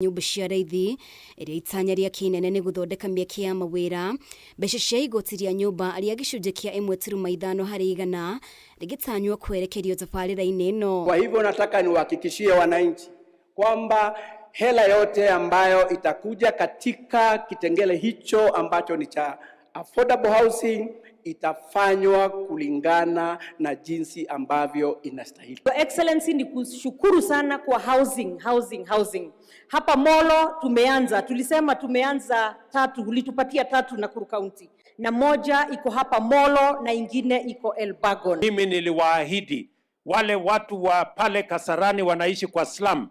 Nyũmba cia raithi ĩrĩa itanya rĩake inene nĩ gũthondeka mĩeke ya mawĩra. Mbeca cia igoti rĩa nyũmba rĩa gĩcunjĩ kĩa 1.5% rĩgĩtanywo kwerekerio tabarĩra-inĩ ĩno. Kwa hivyo nataka niwahakikishie wananchi kwamba hela yote ambayo itakuja katika kitengele hicho ambacho ni cha affordable housing itafanywa kulingana na jinsi ambavyo inastahili. Your Excellency, ni kushukuru sana kwa housing, housing, housing. Hapa Molo tumeanza, tulisema tumeanza tatu, ulitupatia tatu Nakuru County, na moja iko hapa Molo na ingine iko Elburgon. Mimi niliwaahidi wale watu wa pale Kasarani wanaishi kwa slum,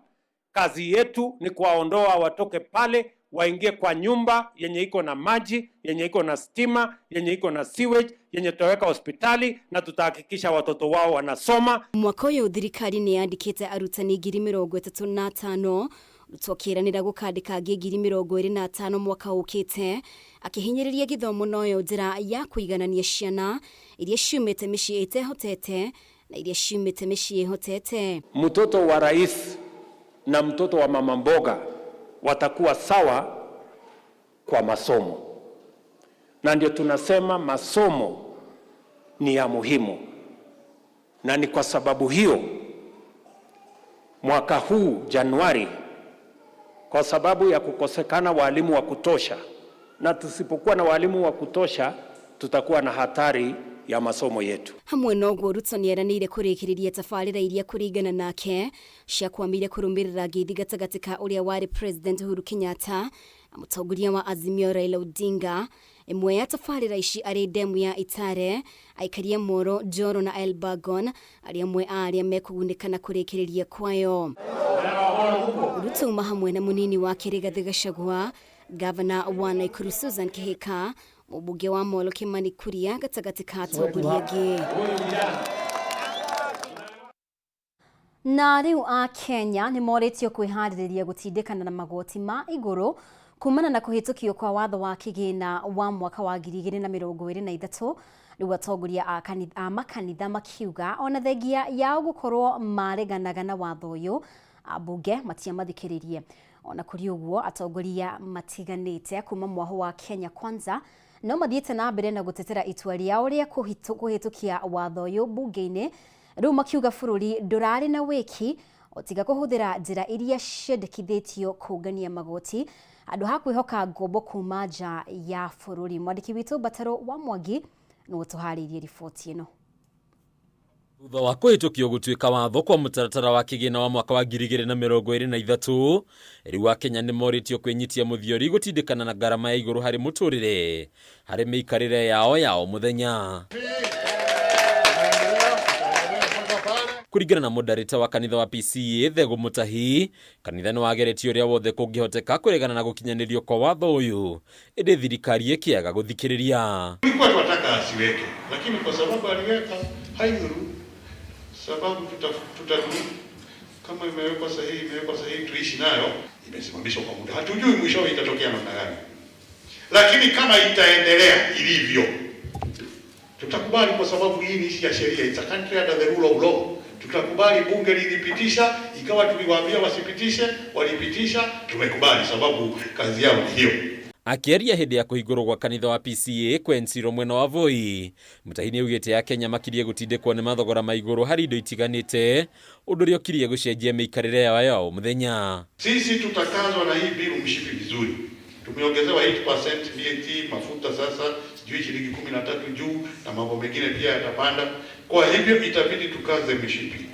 kazi yetu ni kuwaondoa watoke pale waingie kwa nyumba yenye iko na maji, yenye iko na stima, yenye iko na sewage, yenye tutaweka hospitali na tutahakikisha watoto wao wanasoma. Mwaka ũyũ thirikari nĩ yandĩkĩte arutani 35,000. Ruto akĩranĩra gũkandĩka angĩ 25,000 mwaka ũkĩte, akĩhinyĩrĩria gĩthomo noyo njĩra ya kũiganania ciana iria ciumĩte mĩciĩ ĩtehotete na iria ciumĩte mĩciĩ ĩhotete. Mtoto wa rais na mtoto wa mama mboga watakuwa sawa kwa masomo, na ndio tunasema masomo ni ya muhimu, na ni kwa sababu hiyo mwaka huu Januari, kwa sababu ya kukosekana walimu wa kutosha, na tusipokuwa na walimu wa kutosha tutakuwa na hatari ya masomo yetu. Hamwe noguo, Ruto nĩeranĩire kũrĩkĩrĩria tabarĩra iria kũringana nake ciakwamire kũrũmĩrĩra ngeithi gatagatĩ ka ũrĩa warĩ President Uhuru Kenyatta na mũtongoria wa Azimio Raila Odinga. Ĩmwe ya tabarĩra ici arĩ ndemu ya Itare. Aikaria Moro, Njoro na Elburgon arĩa amwe a arĩa mekũgunĩka na kũrĩkĩrĩria kwayo. Ruto uma hamwe na mũnini wake Rigathĩ Gachagua, gavana wa Nakuru Susan Kihika, mũmbunge wa Molo Kimani Kuria gatagatĩ ka atongoria angĩ. Na rĩu a Kenya nĩ morĩtio kwĩharĩrĩria gũtindĩkana na magoti ma igũrũ kumana na kũhĩtũkio kwa watho wa kĩgĩna wa mwaka wa 2023. Rĩu atongoria a makanitha makiuga ona thengia yao gũkorwo mareganaga na watho ũyũ, ambunge matiamathikĩrĩrie. Ona kũrĩ ũguo, atongoria matiganĩte kuma mwaho wa Kenya Kwanza no mathiĩte na mbere na gũtetera itua rĩao rĩa kũhĩtũkia watho ũyũ mbunge-inĩ, rĩu makiuga bũrũri ndũrarĩ na wĩki tiga kũhũthĩra njĩra iria ciendekithĩtio kũngania magoti handũ ha kwĩhoka ngombo kuma nja ya bũrũri. Mwandĩki witũ Mbataro wa Mwangi nĩwe ũtũharĩirie riboti ĩno. Thutha wa kũhĩtũkio gũtuĩka watho kwa mũtaratara wa kĩgĩna wa mwaka wa 2023, rĩu Akenya nĩ morĩtio kwĩnyitia mũthiori gũtindĩkana na ngarama ya igũrũ harĩ mũtũrĩre harĩ mĩikarĩre yao ya o mũthenya. Kũringana na mũndarĩta wa kanitha wa PCEA Thegũ Mũtahi, kanitha nĩ wageretie ũrĩa wothe kũngĩhoteka kũregana na gũkinyanĩrio kwa watho ũyũ, ĩndĩ thirikari ĩkĩaga gũthikĩrĩria. Tulikuwa tunataka asiweke, lakini kwa sababu aliweka haidhuru, sababu tuta kama imewekwa sahihi, imewekwa sahihi, tuishi nayo. Imesimamishwa kwa muda, hatujui mwishowe itatokea namna gani, lakini kama itaendelea ilivyo tutakubali, kwa sababu hii ni nchi ya sheria, it's a country under the rule of law. Tutakubali, bunge lilipitisha, ikawa tuliwaambia wasipitishe, walipitisha, tumekubali sababu kazi yao ni hiyo. Akĩaria hĩndĩ ya kũhingũrwo gwa kanitha wa PCEA Kwensiro mwena wa Voi, Mutahi nĩaugĩte Akenya makirie gũtindĩkwo nĩ mathogora ma igũrũ harĩ indo itiganĩte, ũndũ ũrĩa ũkirie gũcenjia mĩikarĩre yao ya o mũthenya. Sisi tutakazwa na hii bill mshipi vizuri. Tumeongezewa 8% VAT, mafuta sasa sijui shilingi 13 juu na mambo mengine pia yatapanda. Kwa hivyo itabidi tukaze mishipi,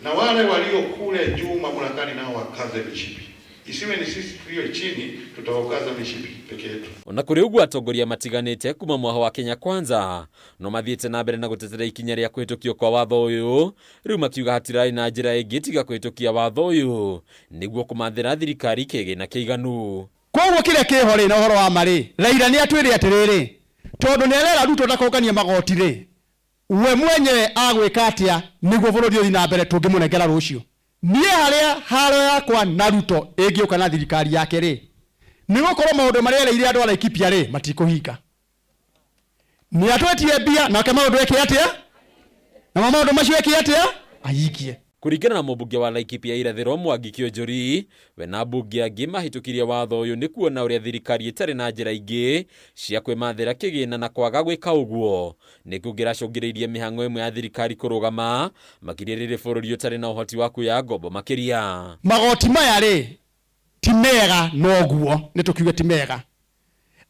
na wale walio kule juu mamlakani nao wakaze mishipi, isiwe ni sisi tulio chini tutaokaza mishipi peke yetu. Ona kũrĩ ũguo, atongoria matiganĩte kuma mwaho wa Kenya Kwanza no mathiĩte na mbere na gũtetera ikinya rĩa kũhĩtũkio kwa watho ũyũ, rĩu makiuga hatirarĩ na njĩra ĩngĩ tiga kũhĩtũkia watho ũyũ nĩguo kũmathĩra thirikari kĩgĩna kĩiganu. Koguo kĩrĩa kĩho rĩ na ũhoro wa ma rĩ, Raila nĩ atwĩre atĩrĩrĩ, tondũ nĩ arera Ruto ndakongania magoti rĩ, we mwenyewe agwĩka atĩa nĩguo bũrũri ũthiĩ na mbere tũngĩmũnengera rũciũ? Niĩ harĩa haro yakwa na Ruto ĩngĩũka na thirikari yake rĩ, nĩ gũkorwo maũndũ marĩa erĩire andũ a Laikipia rĩ matikũhinga. Nĩ atwetie mbia nake maũndũ eke atĩa? Namo maũndũ macio eke atĩa? Ahingie. Kũringana na mũmbunge wa Laikipia Irathĩro Mwangi Kĩonjori, we na ambunge angĩ mahĩtũkirie watho ũyũ nĩ kuona ũrĩa thirikari ĩtarĩ na njĩra ingĩ cia kwĩmathĩra kĩgĩna na kwaga gwĩka ũguo nĩ kũngĩracũngĩrĩirie mĩhang'o ĩmwe ya thirikari kũrũgama makĩria rĩrĩ bũrũri ũtarĩ na ũhoti wa kuoya ngombo makĩria. Magoti maya rĩ ti mega noguo nĩ tũkiuge ti mega.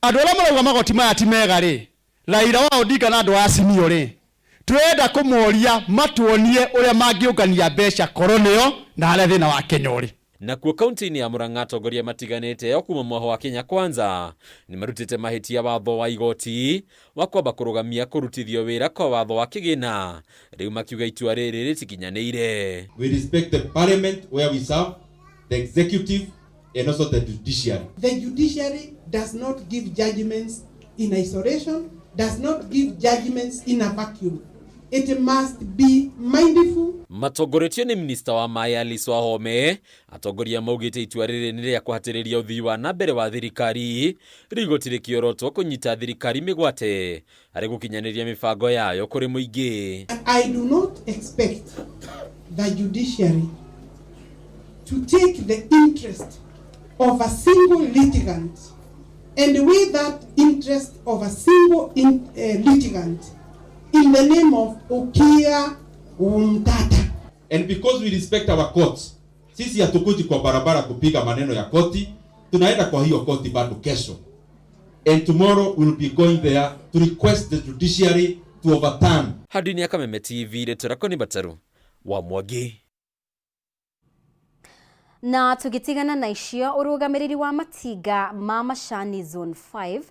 Andũ arĩa marauga magoti maya ti mega rĩ, Raila wa Odinga na andũ a Azimio rĩ, twĩrenda kũmoria matuonie ũrĩa mangĩũngania mbeca korwo nĩo na harĩa thĩna wa Kenya ũrĩ. Nakuo kaunti-inĩ ya Murang'a atongoria matiganĩte o kuma mwahũ wa Kenya Kwanza nĩmarutĩte mahĩtia watho wa igoti wa kwamba kũrũgamia kũrutithio wĩra kwa watho wa kĩgĩna rĩu makiuga itua rĩrĩ rĩtikinyanĩire. We respect the parliament where we serve, the executive and also the judiciary. The judiciary does not give judgments in isolation, does not give judgments in a vacuum. It must be mindful. Matongoretio nĩ minista wa maĩ Alice Wahome, atongoria maugĩte itua rĩrĩ nĩ rĩa kũhatĩrĩria ũthii wa na mbere wa thirikari, rĩu igoti rĩkĩorotwo kũnyita thirikari mĩgwate harĩ gũkinyanĩria mĩbango yayo kũrĩ mũingĩ. I do not expect the judiciary to take the interest of a single litigant and weigh that interest of a single litigant in the name of Okiya Omtatah. And because we respect our courts, sisi hatukuji kwa barabara kupiga maneno ya koti, tunaenda kwa hiyo koti bado kesho. And tomorrow we'll be going there to request the judiciary to overturn. Handũ-inĩ ya Kameme TV, rĩtwa rĩakwa nĩ Bataru wa Mwangi. Na tũgĩtigana na icio, ũrũgamĩrĩri wa matinga ma macani Zone 5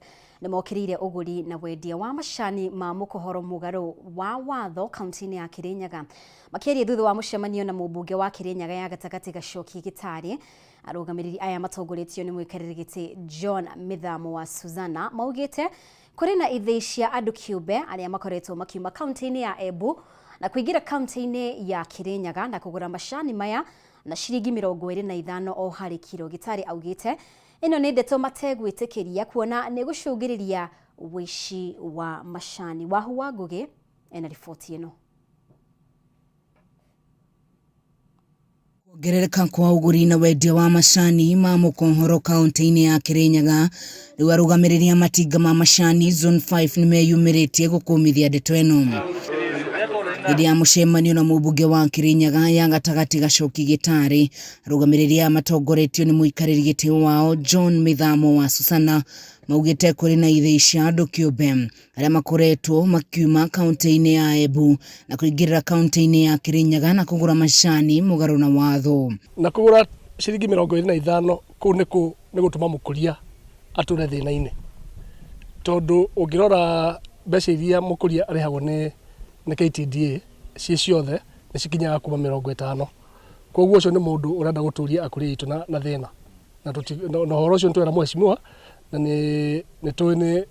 nĩ mokĩrĩire ũgũri na wendia wa macani ma mũkohoro mũgarũ wa watho kaunti-inĩ ya Kirinyaga. Makĩaria thutha wa mũcemanio na mũmbunge wa Kirinyaga ya gatagatĩ Gacoki Gĩtarĩ, arũgamĩrĩri aya matongoretio nĩ mũikarĩri gĩtĩ John Mĩthamo wa Suzana maugĩte kũrĩ na ithĩi cia andũ kĩũmbe arĩa makoretwo makiuma kaunti-inĩ ya Embu na kũingĩra kaunti-inĩ ya Kirinyaga na kũgũra macani maya na ciringi 25 o harĩ kiro. Gĩtarĩ augĩte ĩno nĩ ndeto mategwĩtĩkĩria kuona nĩ gũcũngĩrĩria ũici wa macani. Wahu wa Ngũgĩ ena riboti ĩno. Kuongerereka kwa ũgũri na wendia wa macani ma mũkohoro kaunti-inĩ ya Kirinyaga, rĩu arũgamĩrĩri a matinga ma macani Zone 5 nĩmeyumĩrĩtie gũkũmithia ndeto ĩno. Hĩndĩ ya mũcemanio na mũmbunge wa Kirinyaga ya gatagatĩ Gacoki Gĩtarĩ, arũgamĩrĩri aya matongoretio nĩ mũikarĩri gĩtĩ wao John Mĩthamo wa Susana maugĩte kũrĩ na ithĩi cia andũ kĩũmbe arĩa makoretwo makiuma kaunti-inĩ ya Embu na kũingĩrĩra kaunti-inĩ ya Kirinyaga na kũgũra macani mũgarũ na watho. Na kũgũra ciringi 25 kũu nĩ gũtũma mũkũria atũre thĩna-inĩ, tondũ ũngĩrora mbeca iria mũkũria arĩhagwo nĩ KTDA ciĩ ciothe nĩ cikinyaga kuma 50. Koguo ũcio nĩ mũndũ ũrenda gũtũria akũria aitũ na thĩna. Na ũhoro ũcio nĩ twera mheshimiwa na nĩ tũĩ nĩ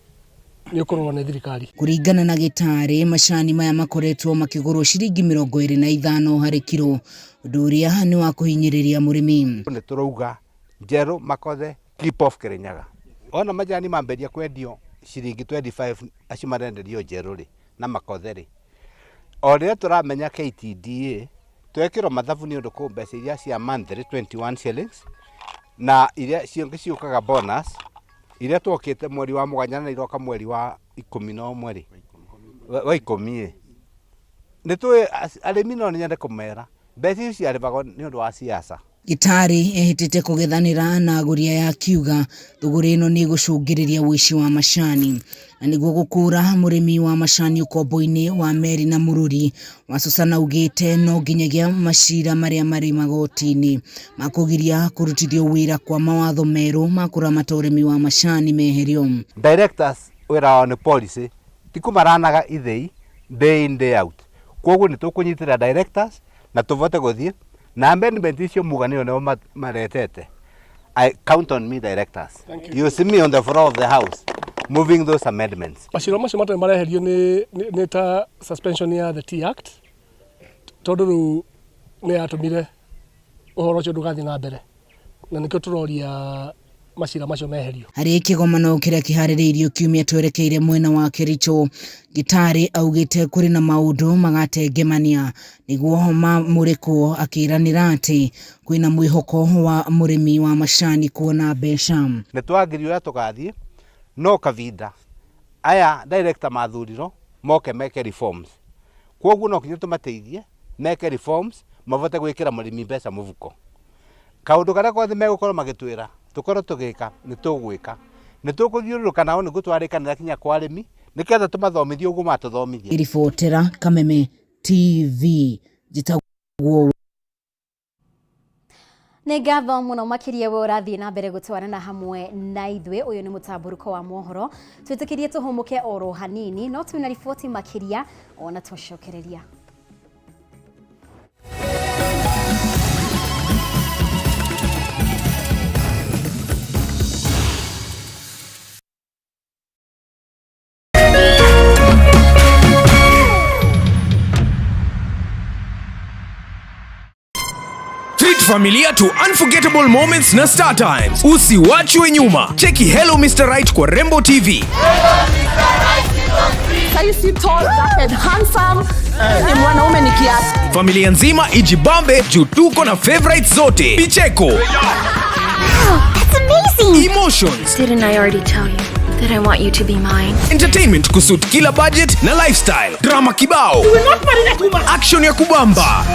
ũkũrorwo nĩ thirikari. Kũringana na Gĩtarĩ, macani maya makoretwo makĩgũrwo ciringi 25 harĩ kiro, ũndũ ũrĩa nĩ wa kũhinyĩrĩria mũrĩmi. Nĩ tũrauga njerũ makothe keep off Kirinyaga. Ona majani mambĩrĩria kwendio ciringi 25 acio marenderio njerũ rĩ na makothe rĩ, o rĩrĩa tũramenya KTDA twekĩrwo mathabu nĩ ũndũ kũ mbeca iria cia monthly 21 shillings na iria cingĩ ciũkaga bonus iria twokĩte mweri wa mũgwanja na iroka mweri wa ikũmi na ũmwe rĩ, wa ikũmi ĩ. Nĩ tũĩ arĩmi no nyende kũmera mbeca icio ciarĩhagwo nĩ ũndũ wa siasa. Gĩtarĩ ehĩtĩte kũgethanĩra na agũri aya akiuga thũgũrĩ ĩno nĩ ĩgũcũngĩrĩria ũici wa macani na nĩguo gũkũra mũrĩmi wa macani ũkombo-inĩ wa Meri na Mũrũri wa Susana augĩte no nginyagia macira marĩa marĩ magoti-inĩ makũgiria kũrutithio wĩra kwa mawatho merũ ma kũramata ũrĩmi wa macani meherio. Directors wĩra wao nĩ policy, ti kũmaranaga ithĩi day in day out. Koguo nĩ tũkũnyitĩrĩra directors na tũvote gũthiĩ na amendment icio muga nĩo nĩo maretete. I count on me directors. Thank you. You see me on the floor of the house moving those amendments. Macira macio matarĩ mareherio nĩ ta suspension ya the Tea Act, tondũ rĩu nĩ yatũmire ũhoro ũcio ndũgathiĩ na mbere, na nĩkĩo tũroria macira macio meherio. Harĩ kĩgomano kĩrĩa kĩharĩrĩirio kiumia twerekeire mwena wa Kericho, Gitari augĩte kũrĩ na maũndũ magatengemania nĩguo mamũrĩkwo, akĩranĩra atĩ kwĩna mwĩhoko wa mũrĩmi wa macani kuona mbeca. Nĩ twagĩrio ũrĩa tũgathiĩ no kavinda aya director mathurirwo moke meke reforms, kwoguo no kinya tũmateithie meke reforms mabote gwĩkĩra mũrĩmi mbeca mũbuko. Kaũndũ karĩa kothe megũkorwo magĩtwĩra tũkorwo tũgĩka nĩ tũgwĩka, nĩ tũkũthiũrũrũka nao nĩguo twarĩkanĩra kinya kwa arĩmi nĩgetha tũmathomithie ũguo matũthomithia. Ribotera Kameme TV, njĩtagwo Nĩ ngatho mũno makĩria we ũrathiĩ na mbere gũtwarana hamwe na ithuĩ. Ũyũ nĩ mũtambũrũko wa mohoro, twĩtĩkĩrie tũhũmũke oro hanini, no twĩna riboti makĩria ona twacokereria. Treat familia to unforgettable moments na Star Times. Usiwachwe nyuma. Cheki Hello Mr. Right kwa Rembo TV. Saisi tall, dark and handsome. Ni mwanaume ni kiasi. Familia nzima ijibambe juu tuko na favorites zote. Vicheko. Wow, that's amazing. Emotions. Didn't I already tell you that I want you to be mine? Entertainment kusuit kila budget na lifestyle. Drama kibao. You will not marry that woman. Action ya kubamba.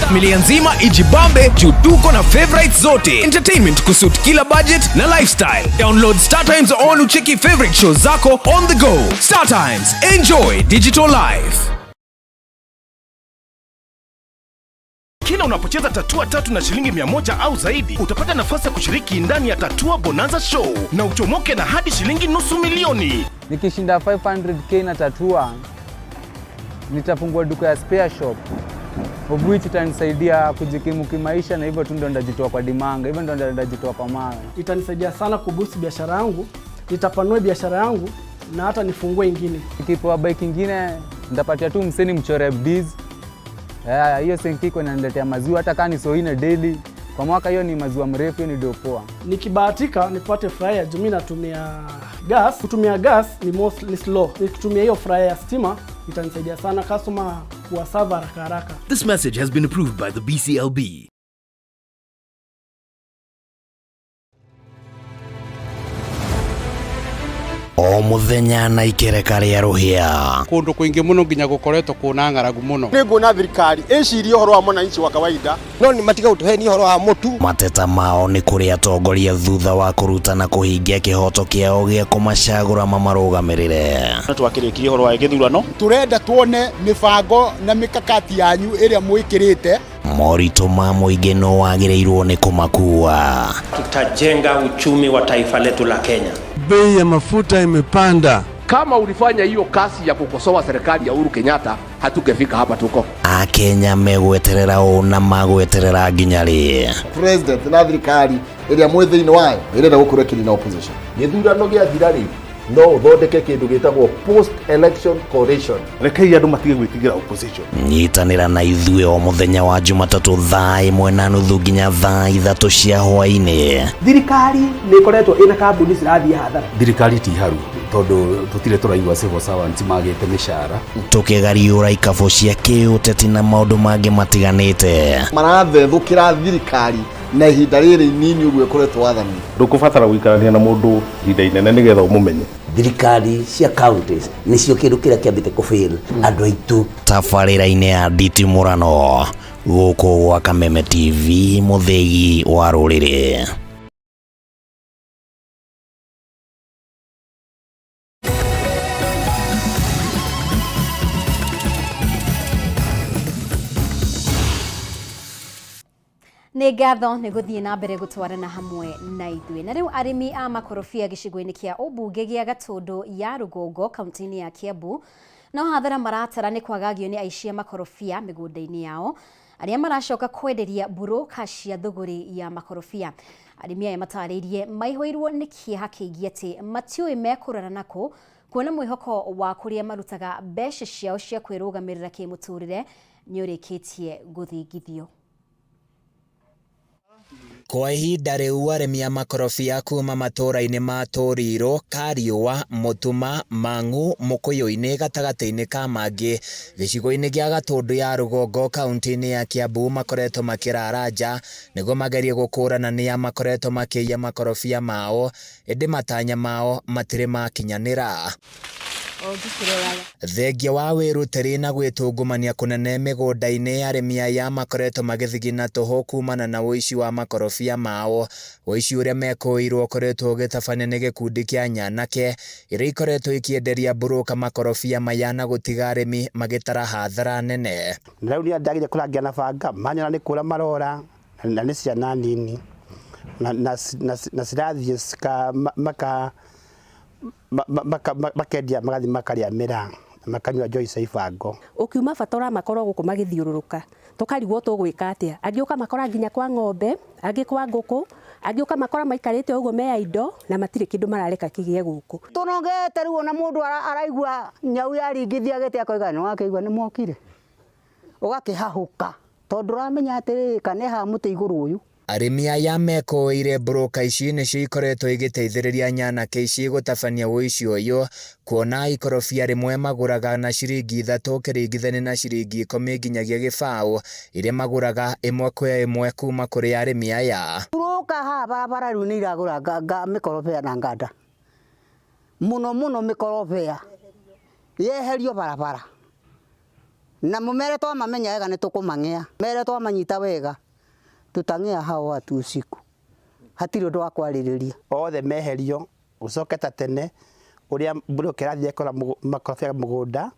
Familia nzima ijibambe juu tuko na favorites zote. Entertainment kusuit kila budget na lifestyle. Download Star Times on ucheki favorite shows zako on the go. Star Times, enjoy digital life. Kila unapocheza tatua tatu na shilingi 100 au zaidi, utapata nafasi ya kushiriki ndani ya Tatua Bonanza Show na uchomoke na hadi shilingi 500,000. Nikishinda 500K na tatua, nitafungua duka ya spare shop of which itanisaidia kujikimu kimaisha, na hivyo tu ndo ndajitoa kwa dimanga, hivyo ndo ndajitoa kwa mawe. Itanisaidia sana kuboost biashara yangu, nitapanua biashara yangu na hata nifungue ingine. Nikipewa bike ingine nitapatia tu mseni mchore biz. Hiyo senkiko inaniletea maziwa hata kama ni soine daily kwa mwaka, hiyo ni maziwa mrefu, hiyo ni dopoa. Nikibahatika nipate fryer, juu mimi natumia gas. Kutumia gas ni most, ni slow. Nikitumia hiyo fryer ya stima itanisaidia sana customer kuwaserve haraka haraka. This message has been approved by the BCLB. O muthenya na ikereka rĩa rũhĩa. Kundu kwingi muno nginya gukoretwo kuna ng'aragu muno. Nĩ nguona thirikari ĩcirie ũhoro wa mwananchi wa kawaida, no nĩ matiga gũtũhenia ũhoro wa mũtu. Mateta mao nĩ kũrĩ atongoria thutha wa kũruta na kũhingia kĩhoto kĩao gĩa kũmacagũra mamarũgamĩrĩre. Twakĩrĩkirie ũhoro wa gĩthurano. Turenda tuone mĩbango na mikakati yanyu ĩrĩa mwĩkĩrĩte. Moritũ ma mũingĩ no wagĩrĩirwo nĩ kũmakua. Tutajenga uchumi wa taifa letu la Kenya. Bei ya mafuta imepanda. Kama ulifanya hiyo kazi ya kukosoa serikali ya Uhuru Kenyatta, hatungefika hapa tuko. Akenya megweterera ũ na magweterera nginya rĩ? President na thirikari ĩrĩa mwĩ thĩinĩ wayo ĩrenda gũkorwo ĩkĩnina opposition. Gĩthurano gĩathira rĩ, no ũthondeke kĩndũ gĩtagwo post election coalition. Rekei andũ matige gwĩtigĩra opposition. Nyitanĩra na ithuĩ o mũthenya wa Jumatatũ thaa 1:30 nginya thaa 3 cia hwaĩ-inĩ. Thirikari nĩ ĩkoretwo ĩna kambuni cirathiĩ hathara. Thirikari ti haru tondũ tũtirĩ tũraigua civil servants magĩte mĩcara. Tũkĩgariũra ikabũ cia kĩũteti na maũndũ mangĩ matiganĩte. Marathethũkĩra thirikari na ihinda rĩrĩ inini ũguo ĩkoretwo wathani. Ndũkũbatara gũikarania na mũndũ ihinda inene nĩgetha ũmũmenye. Thirikari cia counties nĩcio kĩndũ kĩrĩa kĩambĩte kũfail andũ aitũ. Tabarĩra-inĩ ya nditimũrano gũkũ gwa Kameme TV, mũthĩgi wa rũrĩrĩ. Nĩ ngatho nĩ gũthiĩ na mbere gũtwarana hamwe na ithuĩ. Na rĩu arĩmi a makorobia gĩcigo-inĩ kĩa ũmbunge gĩa Gatũndũ ya Rũgongo kaunti-inĩ ya Kiambu no hathara maratara nĩ kwagagio nĩ aici a makorobia mĩgũnda-inĩ yao arĩa maracoka kwenderia mburũka cia thũgũrĩ ya makorobia. Arĩmi aya matarĩirie maihũirwo nĩ kĩeha kĩingĩ atĩ matiũĩ mekũrora nakũ kuona mwĩhoko wa kũrĩa marutaga mbeca ciao cia kwĩrũgamĩrĩra kĩmũtũrĩre nĩ ũrĩkĩtie gũthingithio. Kwa ihinda rĩu arĩmi a makorobia kuma matũũra-inĩ ma Tũrirũ, Kariũa, Mũtuma, Mang'u, Mũkũyũ-inĩ gatagatĩ-inĩ ka mangĩ gĩcigo-inĩ gĩa Gatũndũ ya rũgongo kaunti-inĩ ya Kiambu makoretwo makĩrara nja nĩguo magerie gũkũrana nĩa makoretwo makĩiya makorobia mao ĩndĩ matanya mao matirĩ makinyanĩra. Thengia wa wĩrutĩri na gwĩtungumania kũnene mĩgũnda-inĩ arĩmi aya makoretwo magĩthigina tũhũ kumana na ũici wa makorobia mao. Ũici ũrĩa mekũĩirwo ũkoretwo ũgĩtabanio nĩ gĩkundi kĩa nyanake iria ikoretwo ikĩenderia mburũka makorobia maya na gũtiga arĩmi magĩtara hathara nene. Na rĩu niĩ ndagire kũrangia na banga manyona nĩ kũra marora na nĩ ciana nini na cirathiĩ makendia magathiĩ makarĩa mĩraa na makanyua njohi cia ibango. Ũkiuma bata ũramakorwo gũkũ magĩthiũrũrũka tũkarigwo tũgwĩka atĩa. Angĩ ũkamakora nginya kwa ng'ombe, angĩ kwa ngũkũ, angĩ ũkamakora maikarĩte ũguo me indo na matirĩ kĩndũ marareka kĩgĩe gũkũ. Tũnogete rĩu ona mũndũ araigua nyau yaringithia gĩtĩ akoiga nĩ wakĩigua nĩ mokire. Ũgakĩhahũka tondũ ũramenya atĩrĩrĩ kana haha mũtĩ igũrũ ũyũ. Arĩmi aya mekũĩire mburũka ici nĩcio ikoretwo igĩteithĩrĩria nyanake ici gũtabania ũici ũyũ kuona ikorobia rĩmwe magũraga na ciringi 3 ũkĩringithania na ciringi 10 nginyagia gĩbaũ iria magũraga ĩmwe kwa ĩmwe kuma kũrĩ arĩmi aya. Mburũka haha barabara rĩu nĩ iragũra mĩkorobia na nganda. Mũno mũno mĩkorobia yeherio barabara. Na mũmere twamamenya wega nĩ tũkũmang'ea. Mere twamanyita wega tutang'ea hao watu usiku. Hatirĩ ũndũ wa kwarĩrĩria. Othe meherio ũcoke ta tene ũrĩa mburũka ĩrathiĩ ĩkora makorobia mũgũnda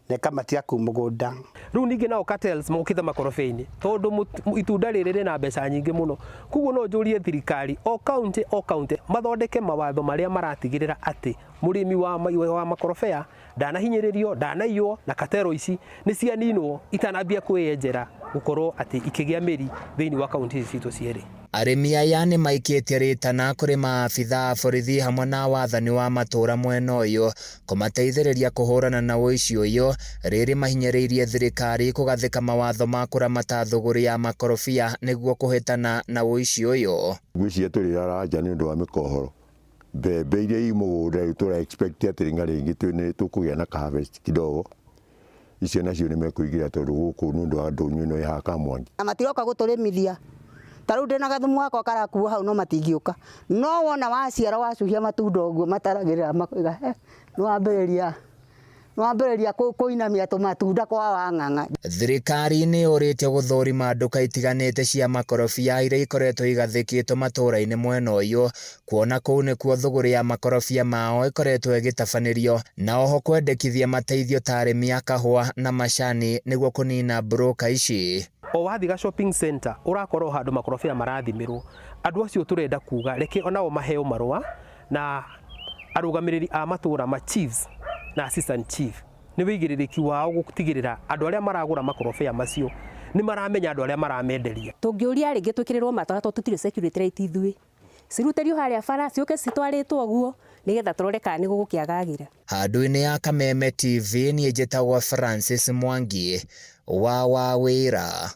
na ĩkamatiga kũu mũgũnda. Rĩu ningĩ nao cartels mokĩte makorobia-inĩ tondũ itunda rĩrĩ rĩna mbeca nyingĩ mũno. Koguo no njũrie thirikari o county o county mathondeke mawatho marĩa maratigĩrĩra atĩ mũrĩmi wa makorobia ndanahinyĩrĩrio, ndanaiywo na katero ici nĩ cianinwo itanambia kwĩyenjera gũkorwo atĩ ikĩgĩa mĩri thĩinĩ wa kaunti ici citũ cierĩ. Arĩmi aya nĩ maikĩtie rĩtana kũrĩ maabitha a borithi hamwe na wathani wa matũũra mwena ũyũ kũmateithĩrĩria kũhũrana na ũici ũyũ rĩrĩ mahinyĩrĩirie thirikari kũgathĩka mawatho ma kũramata thũgũrĩ ya makorobia nĩguo kũhĩtana na ũici ũyũ. Ngwĩciria tũrĩrara nja nĩ ũndũ wa mĩkohoro. Mbembe iria i mũgũnda rĩu tũra expect atĩ rĩngĩ rĩngĩ tũkũgĩa na harvest kidogo. Icio nacio nĩ mekũingĩra tondũ gũkũ nĩ ũndũ wa ndũnyũ ĩno ĩhaha Kamwangi. Na matiroka gũtũrĩmithia. Ta rĩu ndĩna gathumu gakwa karakua hau no matingĩũka. No wona waciara wacuhia matunda ũguo mataragĩrĩra makoiga he nĩ wambĩrĩria kũinamia tũmatunda kwa wang'ang'a. Thirikari nĩ yũrĩtio gũthũrima nduka itiganĩte cia makorobia iria ikoretwo igathĩkĩtwo matũũra-inĩ mwena ũyũ kuona kũu nĩkuo thũgũrĩ ya makorobia mao ĩkoretwo ĩgĩtabanĩrio na oho kwendekithia mateithio ta arĩmi a kahũa na macani nĩguo kũnina mburũka ici. O wathiĩ ga shopping center ũrakorwo handũ makorobia marathimĩrwo. Andũ acio tũrenda kuga reke onao maheo marũa na arũgamĩrĩri a matũũra ma chiefs na assistant chief nĩ wĩigĩrĩrĩki wao gũtigĩrĩra andũ arĩa maragũra makorobia macio nĩ maramenya andũ arĩa maramenderia. Tũngĩũria rĩngĩ twĩkĩrĩrwo matara tondũ tũtirĩ security light ithuĩ. Cirutĩrio harĩa bara ciũke citwarĩtwo ũguo nĩgetha tũrore kana nĩ gũgũkĩagagĩra. Handũ-inĩ ya Kameme TV niĩ njĩtagwo Francis Mwangi wa Wawĩra.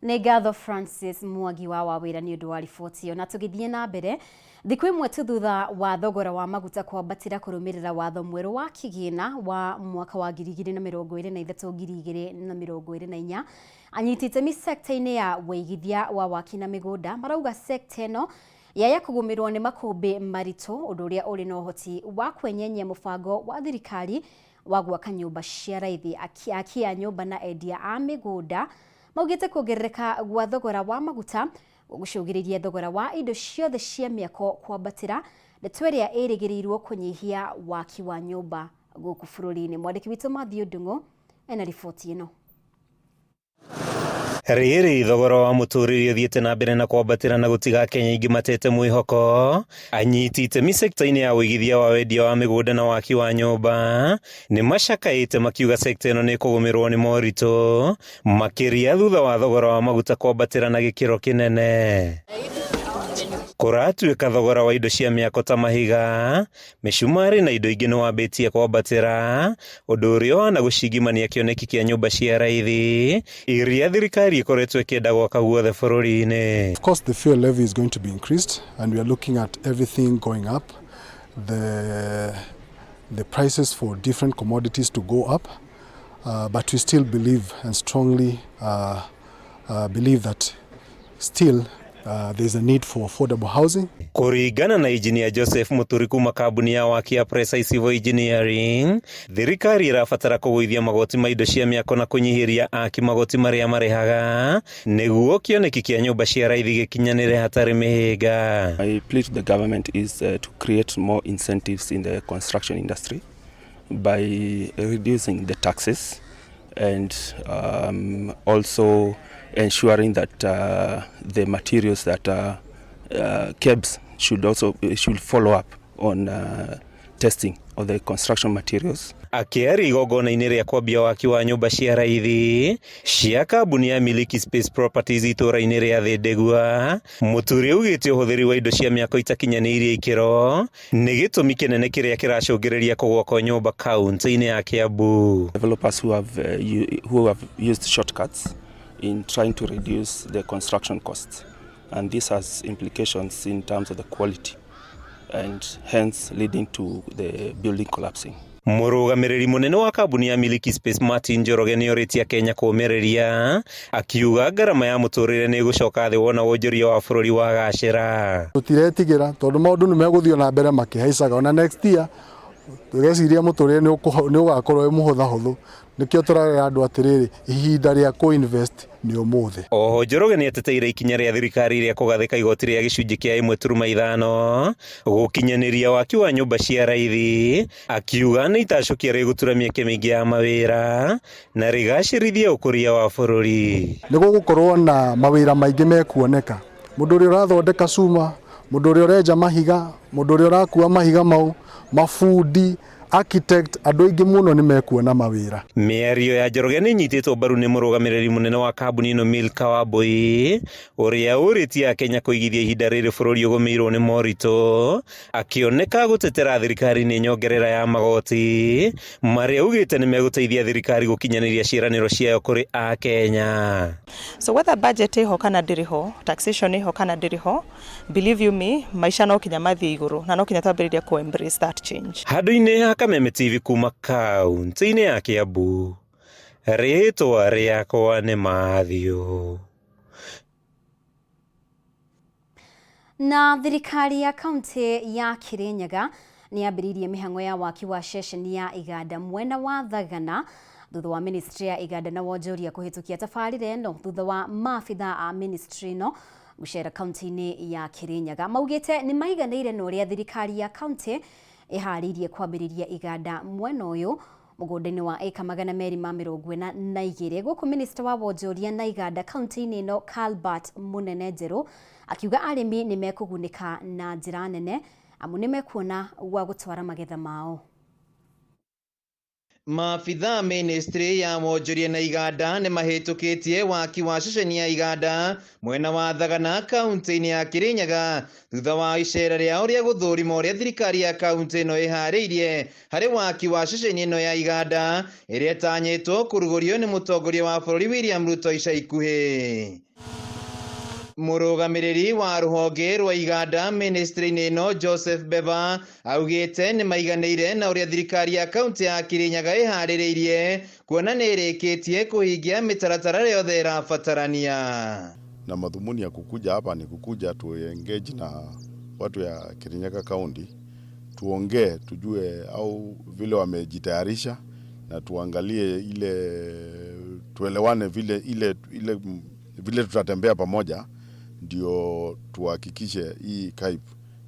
Nĩ ngatho Francis Mwangi wa Wawĩra nĩ ũndũ wa riboti ĩyo. Na tũgĩthiĩ na mbere thikũ ĩmwe tu thutha wa thogora wa maguta kwambatĩra kũrũmĩrĩra watho mwerũ wa kĩgĩna wa mwaka wa 2023 2024 anyiti itemi sekta-inĩ ya wĩigithia wa waki na mĩgũnda marauga sekta ĩno yaya kũgũmĩrwo nĩ makũmbĩ maritũ ũndũ ũrĩa ũrĩ na ũhoti wa kwenyenyia mũbango wa thirikari wa gwaka nyũmba cia raithi. Aki a nyũmba na endia a mĩgũnda maugĩte kuongerereka gwa thogora wa maguta gũcũngĩrĩria thogora wa indo ciothe cia mĩako kwambatĩra ndeto ĩrĩa ĩrĩgĩrĩirwo kũnyihia waki wa nyũmba gũkũ bũrũri-inĩ. Mwandĩki witũ Matthew Ndung'u ena riboti ĩno. Rĩrĩ thogora wa mũtũrĩre ũthiĩte na mbere na kwambatĩra na gũtiga Kenya aingĩ matete mwĩhoko anyiti itemi sekta-inĩ ya ũigithia wa wendia wa mĩgũnda na waki wa nyũmba nĩ macakaĩte makiuga sekta ĩno nĩ ĩkũgũmĩrwo nĩ moritũ makĩria thutha wa thogora wa maguta kwambatĩra na gĩkĩro kĩnene. Kũratuĩka thogora wa indo cia mĩako ta mahiga, mĩcumarĩ na indo ingĩ nĩwambĩtie kwambatĩra, ũndũ ũrĩa ũhana gũcingimania kĩoneki kĩa nyũmba cia raithi iria thirikari ĩkoretwo ĩkĩenda gwaka guothe bũrũri-inĩ. Of course, the fuel levy is going to be increased, and we are looking at everything going up, the prices for different commodities to go up, but we still believe and strongly believe that still there's a need for affordable housing. Kũringana na injinia Joseph Muturi kuma kambuni ya waki ya Precise Civil Engineering, thirikari ĩrabatara kũgũithia magoti ma indo cia mĩako na kũnyihĩria aki magoti marĩa marĩhaga nĩguo kĩoneki kĩa nyũmba cia raithi gĩkinyanĩre hatarĩ mĩhĩnga. My plea to the government is to create more incentives in the construction industry by reducing the taxes and also ensuring that the materials that KEBS should also should follow up on testing of the construction materials. Akĩaria igongona-inĩ rĩa kwambia waki wa nyũmba cia raithi cia kambuni ya Miliki Space Properties itũũra-inĩ rĩa Thĩndĩgua, Mũturi augĩte ũhũthĩri wa indo cia mĩako itakinyanĩirie ikĩro nĩ gĩtũmi kĩnene kĩrĩa kĩracũngĩrĩria kũgũa kwa nyũmba kaunti-inĩ ya Kiambu. Developers who have used shortcuts in trying to reduce the construction costs, and this has implications in terms of the quality and hence leading to the building collapsing. Mũrũgamĩrĩri mũnene wa kambuni ya Miliki Space Martin Njoroge nĩorĩtie Kenya kũũmĩrĩria, akiuga ngarama ya mũtũrĩre nĩ ĩgũcoka thĩ wona wonjoria wa bũrũri wagacĩra. Tũtiretigĩra tondũ maũndũ nĩ megũthiĩ na mbere makĩhaicaga, ona next year tũgeciria mũtũrĩre nĩ ũgakorwo wĩ mũhũthahũthũ. Nĩkĩo tũrarera andũ atĩrĩrĩ, ihinda rĩa kũ-invest nĩ ũmũthĩ. Oho Njoroge nĩateteire ikinya rĩa thirikari rĩa kũgathĩka igoti rĩa gĩcunjĩ kĩa 1.5 gũkinyanĩria waki wa nyũmba cia raithi, akiuga nĩ itacũkia rĩgũtura mĩeke mĩingĩ ya mawĩra na rĩgacĩrithie ũkũria wa bũrũri. Nĩ gũgũkorwo na mawĩra maingĩ mekuoneka, mũndũ ũrĩa ũrathondeka cuma, mũndũ ũrĩa ũrenja mahiga, mũndũ ũrĩa ũrakua mahiga mau, mabundi, architect, andũ aingĩ mũno nĩ mekuona mawĩra. Mĩario ya Njoroge nĩ ĩnyitĩtwo mbaru nĩ mũrũgamĩrĩri mũnene wa kambuni ĩno Milka Wambui, ũrĩa ũrĩtie Akenya kũigithia ihinda rĩrĩ bũrũri ũgũmĩirwo nĩ moritũ, akĩoneka gũtetera thirikari nĩ nyongerera ya magoti marĩa augĩte nĩ megũteithia thirikari gũkinyanĩria ciĩranĩro ciayo kũrĩ Akenya. So whether budget ĩho kana ndĩrĩ ho, taxation ĩho kana ndĩrĩ ho, believe you me, maica no kinya mathiĩ igũrũ na no kinya twambĩrĩrie ku embrace that change. Handũ-inĩ ha Kameme TV kuma kaunti-inĩ ya Kiambu, rĩtwa rĩakwa nĩ Matthew. Na thirikari ya kaunti ya Kirinyaga nĩ yambĩrĩirie mĩhang'o ya waki wa ceceni ya iganda mwena wa Thagana thutha wa ministry ya iganda na wonjoria kũhĩtũkia tabarĩra ĩno, thutha wa maabitha a ministry ĩno gũcera kaunti-inĩ ya Kirinyaga. Maugĩte nĩ maiganĩire na ũrĩa thirikari ya kaunti ĩharĩirie kwambĩrĩria iganda mwena ũyũ mũgũnda-inĩ wa ĩka 242. Gũkũ minista wa wonjoria na iganda kaunti-inĩ ĩno Calbert Mũnene Njerũ akiuga arĩmi nĩ mekũgunĩka na njĩra nene amu nĩ mekuona gwa gũtwara magetha mao. Maabitha ministry ya wonjoria na iganda nĩ mahĩtũkĩtie waki wa ceceni ya iganda mwena wa Thagana kaunti-inĩ ya Kirinyaga thutha wa icera rĩao rĩa gũthũrima ũrĩa thirikari ya kaunti ĩno ĩharĩirie harĩ waki wa ceceni ĩno ya iganda ĩrĩa ĩtanyĩtwo kũrugũrio nĩ mũtongoria wa bũrũri William Ruto ica ikuhĩ. Mũrũgamĩrĩri wa rũhonge rwa iganda ministry-inĩ ĩno Joseph Beba augĩte nĩ maiganĩire na ũrĩa thirikari ya kaunti ya Kirinyaga ĩharĩrĩirie kuona nĩ ĩrĩkĩtie kũhingia mĩtaratara yothe ĩrabatarania. Na madhumuni ya kukuja hapa ni kukuja tu engage na watu ya Kirinyaga County, tuongee, tujue au vile wamejitayarisha na tuangalie ile tuelewane vile ile, ile vile tutatembea pamoja ndio tuhakikishe hii KAIP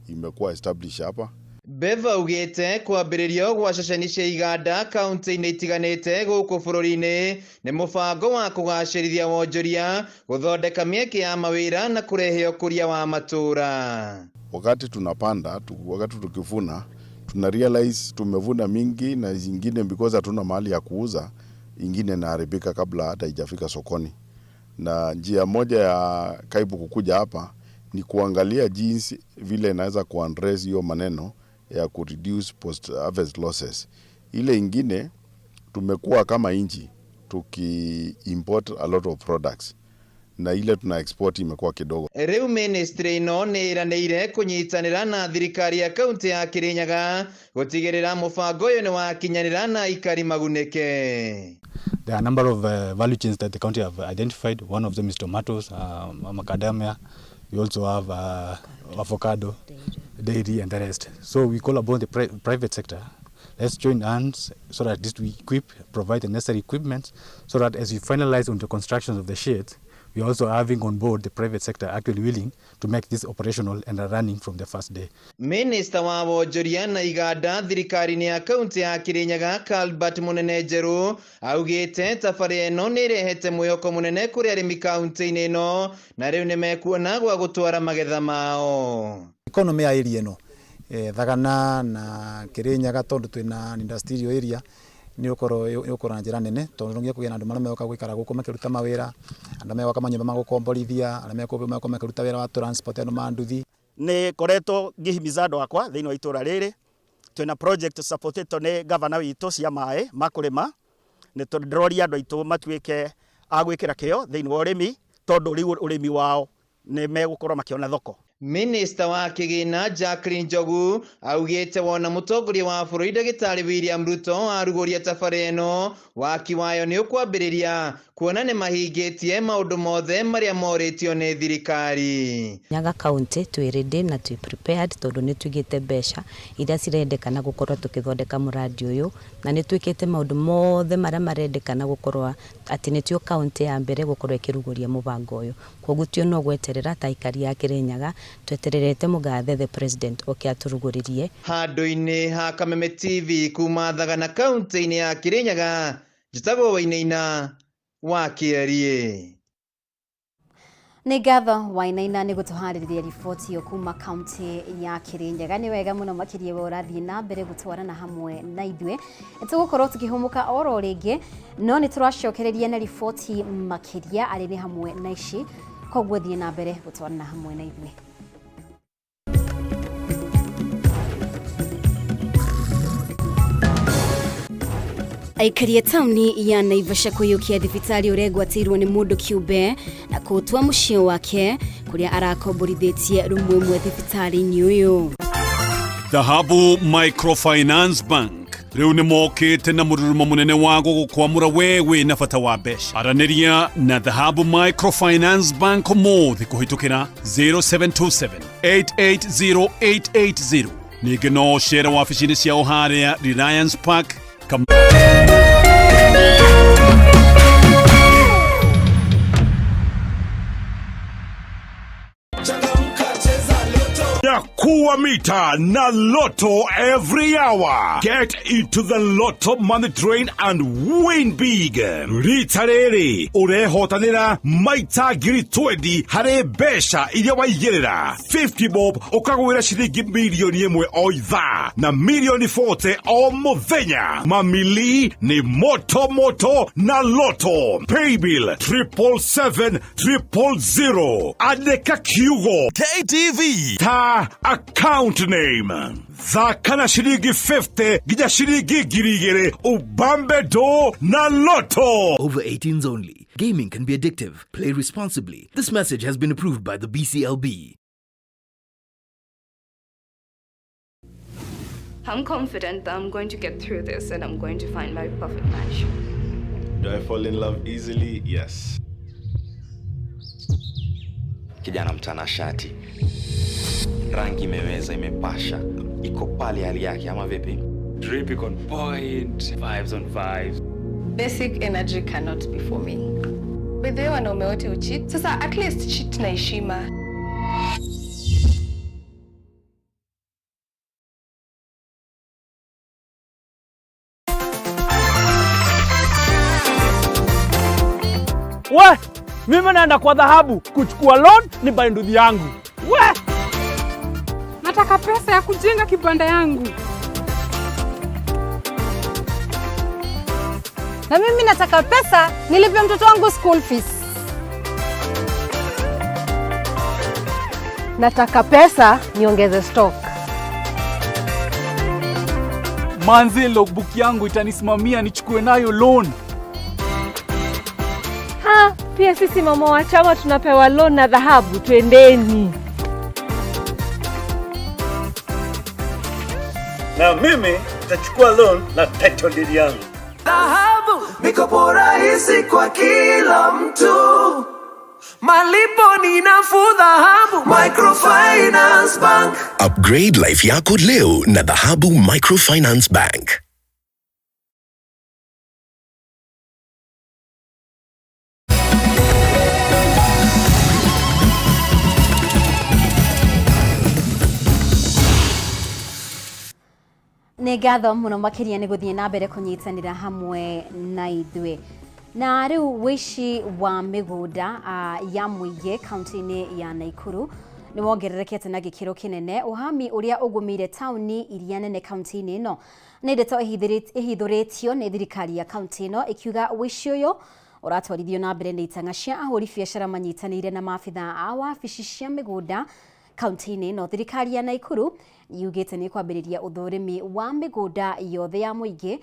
imekuwa established hapa. Beva augĩte kwambĩrĩrio gwa ceceni cia iganda kaunti-inĩ itiganĩte gũkũ bũrũri-inĩ nĩ mũbango wa kũgacĩrithia wonjoria, gũthondeka mĩeke ya mawĩra na kũrehe ũkũria wa matũũra. Wakati tunapanda wakati tukivuna tuna realize tumevuna mingi na zingine because hatuna mahali ya kuuza, ingine inaharibika kabla hata haijafika sokoni. Na njia moja ya KAIP kukuja hapa Ni kuangalia jinsi vile inaweza kuaddress hiyo maneno ya kureduce post harvest losses. Ile ingine, tumekuwa kama nchi tuki import a lot of products na ile tuna export imekuwa kidogo. Riu ministry ino ni iranĩire kũnyitanĩra na thirikari ya kaunti ya Kirinyaga gũtigĩrĩra mũbango ũyũ nĩ wakinyanĩra na aikari magunĩke. There are a number of value chains that the county have identified. One of them is tomatoes, macadamia. We also have avocado, dairy, and the rest. So we call upon the private sector. Let's join hands so that this we equip, provide the necessary equipment, so that as we finalize on the construction of the sheds, we are also having on board the private sector actually willing to make this operational and running from the first day. Minister wa wonjoria na iganda thirikari-inĩ ya kaunti ya Kirinyaga Calbert Munene Njeru augĩte tabarĩra ĩno nĩ ĩrehete mwĩhoko mũnene kũrĩ arĩmi kaunti-inĩ ĩno na rĩu nĩ mekuona gwa gũtwara magetha mao. Economy ya area ĩno Thagana na Kirinyaga tondu twina industrial area ni ukorwo na njira nene tondu no nginya kũgĩe na andũ marĩa megũka gũikara gũkũ makĩruta mawĩra, andũ megwaka manyũmba ma gũkomborithia, arĩa megũka makĩruta wĩra wa transport, andũ ma nduthi. Nĩ ngoretwo ngĩhimiza andũ akwa thĩinĩ wa itũra rĩrĩ, twĩna project supportĩtwo nĩ gavana witũ cia maĩ ma kũrĩma, nĩ ndĩroria andũ aitũ matuĩke a gwĩkĩra kĩo thĩinĩ wa ũrĩmi tondũ rĩu ũrĩmi wao nĩ megũkorwo makĩona thoko. Minister wa kĩgĩna Jacqueline Njogu augĩte wona mũtongoria wa bũrũri ndagĩtarĩ William Ruto arugũria tabarĩra ĩno waki wayo nĩ ũkwambĩrĩria kuona nĩ mahingĩtie maũndũ mothe marĩa morĩtio nĩ thirikari. Nyaga County twĩ ready na twĩ prepared tondũ nĩ tũigĩte mbeca iria cirendekana gũkorwo tũkĩthondeka mũrandi ũyũ na nĩ twĩkĩte maũndũ mothe marĩa marendekana gũkorwo atĩ nĩtio county ya mbere gũkorwo ĩkĩrugũria mũbango ũyũ. Koguo tio no gweterera ta aikari a Kirinyaga twetererete mũgathe the president oke atũrugũrĩrie. Handũ-inĩ ha Kameme TV kuma Thagana kaunti-inĩ ya Kirinyaga, njĩtagwo Wainaina wa Kĩeriĩ. Nĩ ngatho Wainaina nĩ gũtũharĩrĩria riboti ĩyo kuma kaunti ya Kirinyaga. Nĩ wega mũno makĩria we ũrathiĩ na mbere gũtwarana hamwe na ithuĩ. Tũgũkorwo tũkĩhũmũka oro rĩngĩ, no nĩ tũracokereria na riboti makĩria arĩ nĩ hamwe na ici, koguo thiĩ na mbere gũtwarana hamwe na ithuĩ. Aikari a tauni ya Naivasha kũiyũkia thibitarĩ ũregwatĩirwo nĩ mũndũ kĩũmbe na kũũtua mũciĩ wake kũrĩa arakomborithĩtie rumu ĩmwe thibitarĩ-inĩ ũyũ. Dhahabu Microfinance Bank rĩu nĩ mokĩte na mũrurumo mũnene wa gũgũkwamũra we wĩna bata wa mbeca. Aranĩria na Dhahabu Microfinance Bank ũmũthĩ kũhĩtũkĩra 0727 880 880. Ningĩ no ũcere wabici-inĩ ciao harĩa Reliance Park. Kuwa mita na Lotto every hour. Get into the Lotto money train and win big. Rita rĩrĩ ũrehotanĩra maita 20,000 harĩ mbeca iria waigĩrĩra. 50 bob ũkagwĩra ciringi 1 milioni o ithaa na 40 milioni o mũthenya. Mamili ni moto moto na Lotto. Paybill 777 000. Andĩka kiugo KTV ta account name. Thaka na ciringi 50 nginya ciringi 2,000 ubambe do na Lotto. Over 18s only. Gaming can be addictive. Play responsibly. This message has been approved by the BCLB. I'm confident that I'm going to get through this and I'm going to find my perfect match. Do I fall in love easily? Yes. Kijana mtanashati, rangi imeweza, imepasha, iko pale hali yake, ama vipi? Drip iko on point, vibes on vibes. Basic energy cannot be for me. By the way, wanaume wote ucheat. Sasa at least cheat na heshima. We, mimi naenda kwa Dhahabu kuchukua loan ni buy nduthi yangu. We! Nataka pesa ya kujenga kibanda yangu. Na mimi nataka pesa nilipe mtoto wangu school fees. Nataka pesa niongeze stock. Manze, logbook yangu itanisimamia nichukue nayo loan. Ha, pia sisi mama wa chama tunapewa loan na dhahabu, twendeni. Na mimi nitachukua loan na title deed yangu. Dhahabu, mikopo rahisi kwa kila mtu, malipo ni nafuu. Dhahabu Microfinance Bank. Upgrade life yako leo na Dhahabu Microfinance Bank. Nĩ ngatho mũno makĩria nĩ gũthiĩ na mbere kũnyitanĩra hamwe na ithuĩ. Na rĩu wĩici wa mĩgũnda ya mũingĩ kaunti-inĩ ya Naikuru nĩ wongererekete na gĩkĩro kĩnene. Ũhami ũrĩa ũgũmĩire taũni iria nene kaunti-inĩ ĩno nĩ ndeto ĩhithũrĩtio nĩ thirikari ya kaunti ĩno, ĩkiuga wĩici ũyũ ũratwarithio na mbere nĩ itang'a cia ahũri biacara manyitanĩire na maabitha a wabici cia mĩgũnda kaunti-inĩ ĩno. Thirikari ya Naikuru yugĩte nĩ ĩkwambĩrĩria ũthũrimi wa mĩgũnda yothe ya mũingĩ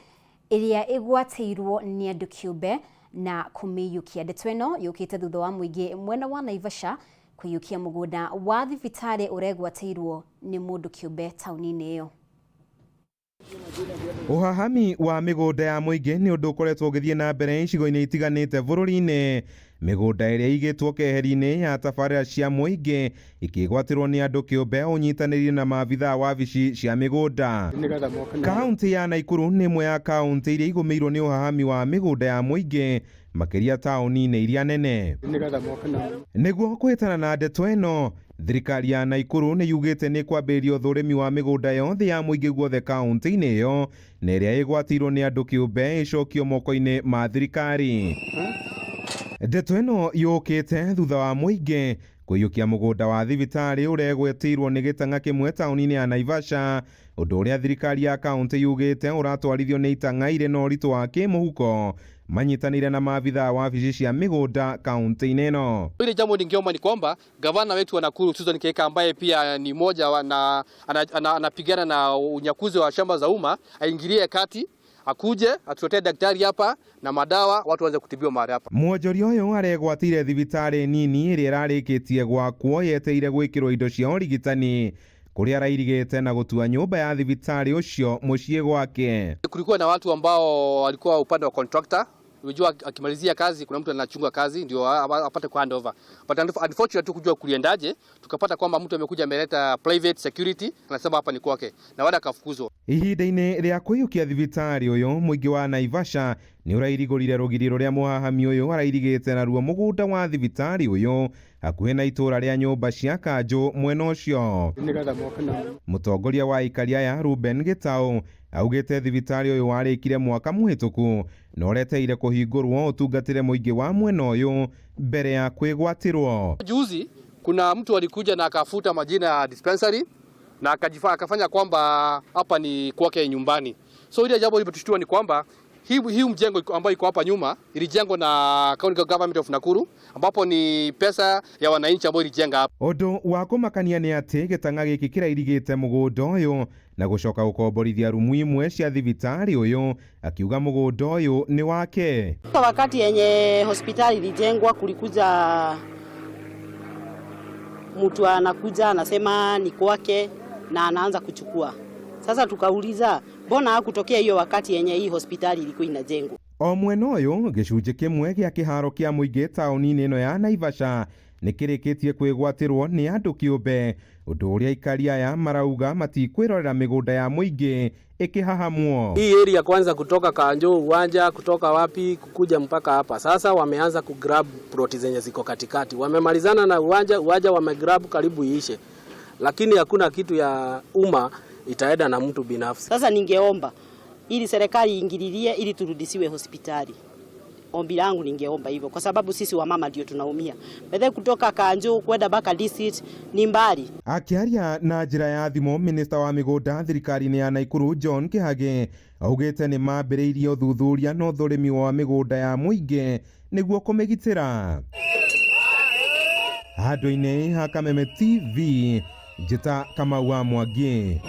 ĩrĩa ĩgwatĩirwo nĩ andũ kĩũmbe na kũmĩiyũkia. Ndeto ĩno yũkĩte thutha wa mũingĩ mwena wa Naivasha kũiyũkia mũgũnda wa thibitarĩ ũregwatĩirwo nĩ mũndũ kĩũmbe taũni-inĩ ĩyo. Ũhahami wa mĩgũnda ya mũingĩ nĩ ũndũ ũkoretwo ũgĩthiĩ na mbere icigo-inĩ itiganĩte bũrũri-inĩ. Mĩgũnda ĩrĩa ĩigĩtwo keheri-inĩ ya tabarĩra cia mũingĩ ikĩgwatĩrwo nĩ andũ kĩũmbe ũnyitanĩire na maabithaa wabici cia mĩgũnda. Kaunti ya Naikuru nĩ ĩmwe ya kaunti iria igũmĩirwo nĩ ũhahami wa mĩgũnda ya mũingĩ makĩria taũni-inĩ iria nene. Nĩguo kũhĩtana na ndeto ĩno, thirikari ya Naikuru nĩ yugĩte nĩ ĩkwambĩrĩria ũthũrimi wa mĩgũnda yothe ya mũingĩ guothe kaunti-inĩ ĩyo na ĩrĩa ĩgwatĩirwo nĩ andũ kĩũmbe ĩcokio moko-inĩ ma thirikari. Ndeto ĩno yũkĩte thutha wa mũingĩ kũiyũkia mũgũnda wa thibitarĩ ũregwetĩirwo nĩ gĩtang'a kĩmwe taũni-inĩ ya Naivasha, ũndũ ũrĩa thirikari ya kaunti yugĩte ũratwarithio nĩ itang'a irĩ na ũritũ wa kĩmũhuko manyitanĩire na maabithaa wabici cia mĩgũnda kaunti-inĩ ĩno. Ile jambo ningeomba ni kwamba gavana wetu wa Nakuru Susan Kihika, ambaye pia ni mmoja wa na anapigana na unyakuzi wa shamba za umma, aingilie kati, akuje atuletee daktari hapa na madawa, watu waanze kutibiwa mahali hapa. Mwonjoria ũyũ aregwatĩire thibitarĩ nini ĩrĩa ĩrarĩkĩtie gwakwo yeteire gwĩkĩrwo indo cia ũrigitani kũrĩa arairigĩte na gũtua nyũmba ya thibitarĩ ũcio mũciĩ gwake. Kulikuwa na watu ambao walikuwa upande wa contractor. Unajua akimalizia kazi kuna mtu anachunga kazi ndio apate ku hand over. But unfortunately tu kujua kuliendaje, tukapata kwamba mtu amekuja ameleta private security, anasema hapa ni kwake na wada akafukuzwa. Ihinda-inĩ rĩa kũiyũkia thibitarĩ ũyũ, mũingĩ wa Naivasha nĩ ũrairigũrire rũgiri rũrĩa mũhahami ũyũ arairigĩte naruo mũgũnda wa thibitarĩ ũyũ hakuhĩ na itũũra rĩa nyũmba cia kanjũ mwena ũcio. Mũtongoria wa aikari aya Ruben Gitau augĩte thibitarĩ ũyũ warĩkire mwaka mũhĩtũku na ũreteire kũhingũrwo ũtungatĩre mũingĩ wa mwena ũyũ mbere ya kwĩgwatĩrwo. Juzi kuna mtu alikuja na akafuta majina ya dispensary na akafanya kwamba hapa ni kwake nyumbani. So ile jambo limetushtua ni kwamba hii mjengo ambayo iko hapa nyuma ilijengwa na County Government of Nakuru, ambapo ni pesa ya wananchi ambayo ilijenga hapa. Ũndũ wa kũmakania nĩ atĩ gĩtang'a gĩkĩ kĩrairigĩte mũgũnda ũyũ na gũcoka gũkomborithia rumu imwe cia thibitarĩ ũyũ, akiuga mũgũnda ũyũ nĩ wake. Wakati yenye hospitali ilijengwa kulikuja mtu anakuja anasema ni kwake na anaanza kuchukua. Sasa tukauliza mbona hakutokea hiyo wakati yenye hii hospitali ilikuwa inajengwa. O mwena ũyũ gĩcunjĩ kĩmwe gĩa kĩharo kĩa mũingĩ taũni-inĩ ĩno ya Naivasha nĩ kĩrĩkĩtie kwĩgwatĩrwo nĩ andũ kĩũmbe, ũndũ ũrĩa aikari aya marauga matikwĩrorera mĩgũnda ya mũingĩ ĩkĩhahamwo. Hii area kwanza kutoka Kanjo uwanja kutoka wapi kukuja mpaka hapa sasa wameanza kugrab ploti zenye ziko katikati, wamemalizana na uwanja wamegrab karibu iishe, lakini hakuna kitu ya umma itaenda na mtu binafsi. Sasa ningeomba ili serikali iingililie ili turudisiwe hospitali. Ombi langu ningeomba hivyo kwa sababu sisi wamama ndio tunaumia. Bethe kutoka Kanjo kwenda mpaka district ni mbali. Akiaria na njĩra ya thimũ, minista wa mĩgũnda thirikari-inĩ ya Naikuru John Kĩhagĩ augĩte nĩ mambĩrĩirie ũthuthuria na ũthũrimi wa mĩgũnda ya mũingĩ nĩguo kũmĩgitĩra. Handũ-inĩ ha Kameme TV, njĩta Kamau wa Mwangi.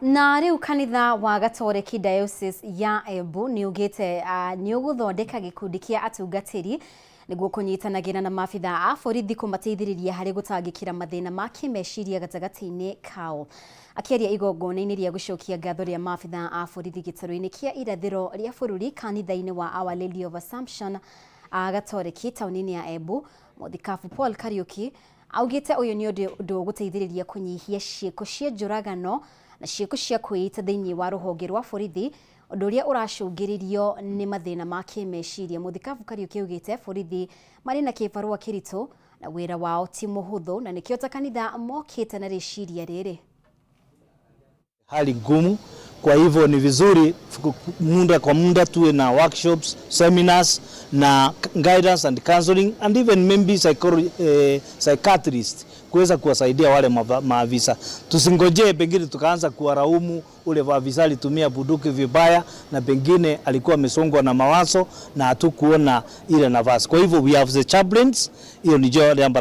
Na rĩu kanitha wa Gatoreki Diocese ya Embu nĩ ugĩte nĩ ũgũthondeka gĩkundi kĩa atungatĩri nĩguo kũnyitanagĩra na maabitha a borithi kũmateithĩrĩria harĩ gũtangĩkĩra mathĩna ma kĩmeciria gatagatĩ-inĩ kao. Akĩaria igongona-inĩ rĩa gũcokia ngatho rĩa maabitha a borithi gĩtarũ-inĩ kĩa irathĩro rĩa bũrũri kanitha-inĩ wa Our Lady of Assumption a Gatoreki taũni-inĩ ya Embu, Mũthikabu Paul Kariuki augĩte ũyũ nĩ ũndũ ũgũteithĩrĩria kũnyihia ciĩko cia njũragano na ciĩko cia kwĩita thĩinĩ wa rũhonge rwa borithi, ũndũ ũrĩa ũracũngĩrĩrio nĩ mathĩna ma kĩmeciria. Mũthikabu Kariuki augĩte borithi marĩ na kĩbarũa kĩritũ na wĩra wao ti mũhũthũ, na nĩkĩo ta kanitha mokĩte na rĩciria rĩrĩ. Hali ngumu. Kwa hivyo ni vizuri muda kwa muda tuwe na workshops, seminars na guidance and counseling and even maybe psychiatrist kuweza kuwasaidia wale maafisa. Tusingojee pengine tukaanza kuwaraumu ule afisa alitumia bunduki vibaya na pengine alikuwa amesongwa na mawazo na hatukuona ile nafasi. Kwa hivyo we have the chaplains, hiyo ni jambo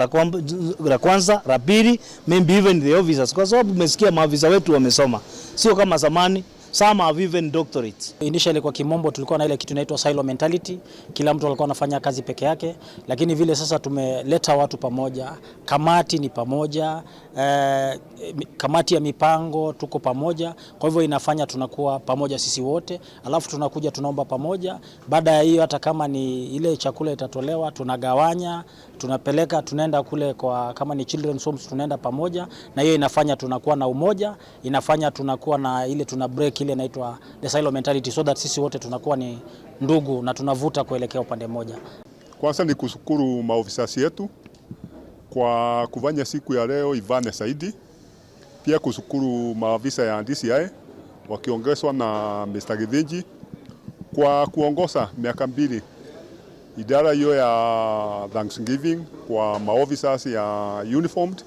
la kwanza. La pili, maybe even the officers, kwa sababu umesikia maafisa wetu wamesoma, sio kama zamani. Some have even doctorates. Initially kwa kimombo tulikuwa na ile kitu inaitwa silo mentality, kila mtu alikuwa anafanya kazi peke yake, lakini vile sasa tumeleta watu pamoja, kamati ni pamoja, kamati ya mipango tuko pamoja, kwa hivyo inafanya tunakuwa pamoja sisi wote, alafu tunakuja tunaomba pamoja. Baada ya hiyo hata kama ni ile chakula itatolewa tunagawanya, tunapeleka, tunaenda kule kwa kama ni children's homes tunaenda pamoja, na hiyo inafanya tunakuwa na umoja, inafanya tunakuwa na ile tuna break ile inaitwa the silo mentality, so that sisi wote tunakuwa ni ndugu na tunavuta kuelekea upande mmoja. Kwanza ni kushukuru maofisa yetu kwa kufanya siku ya leo ivane zaidi. Pia kushukuru maafisa ya DCI wakiongezwa na Mr. Githinji kwa kuongoza miaka 2 idara hiyo ya Thanksgiving kwa maofisa ya uniformed.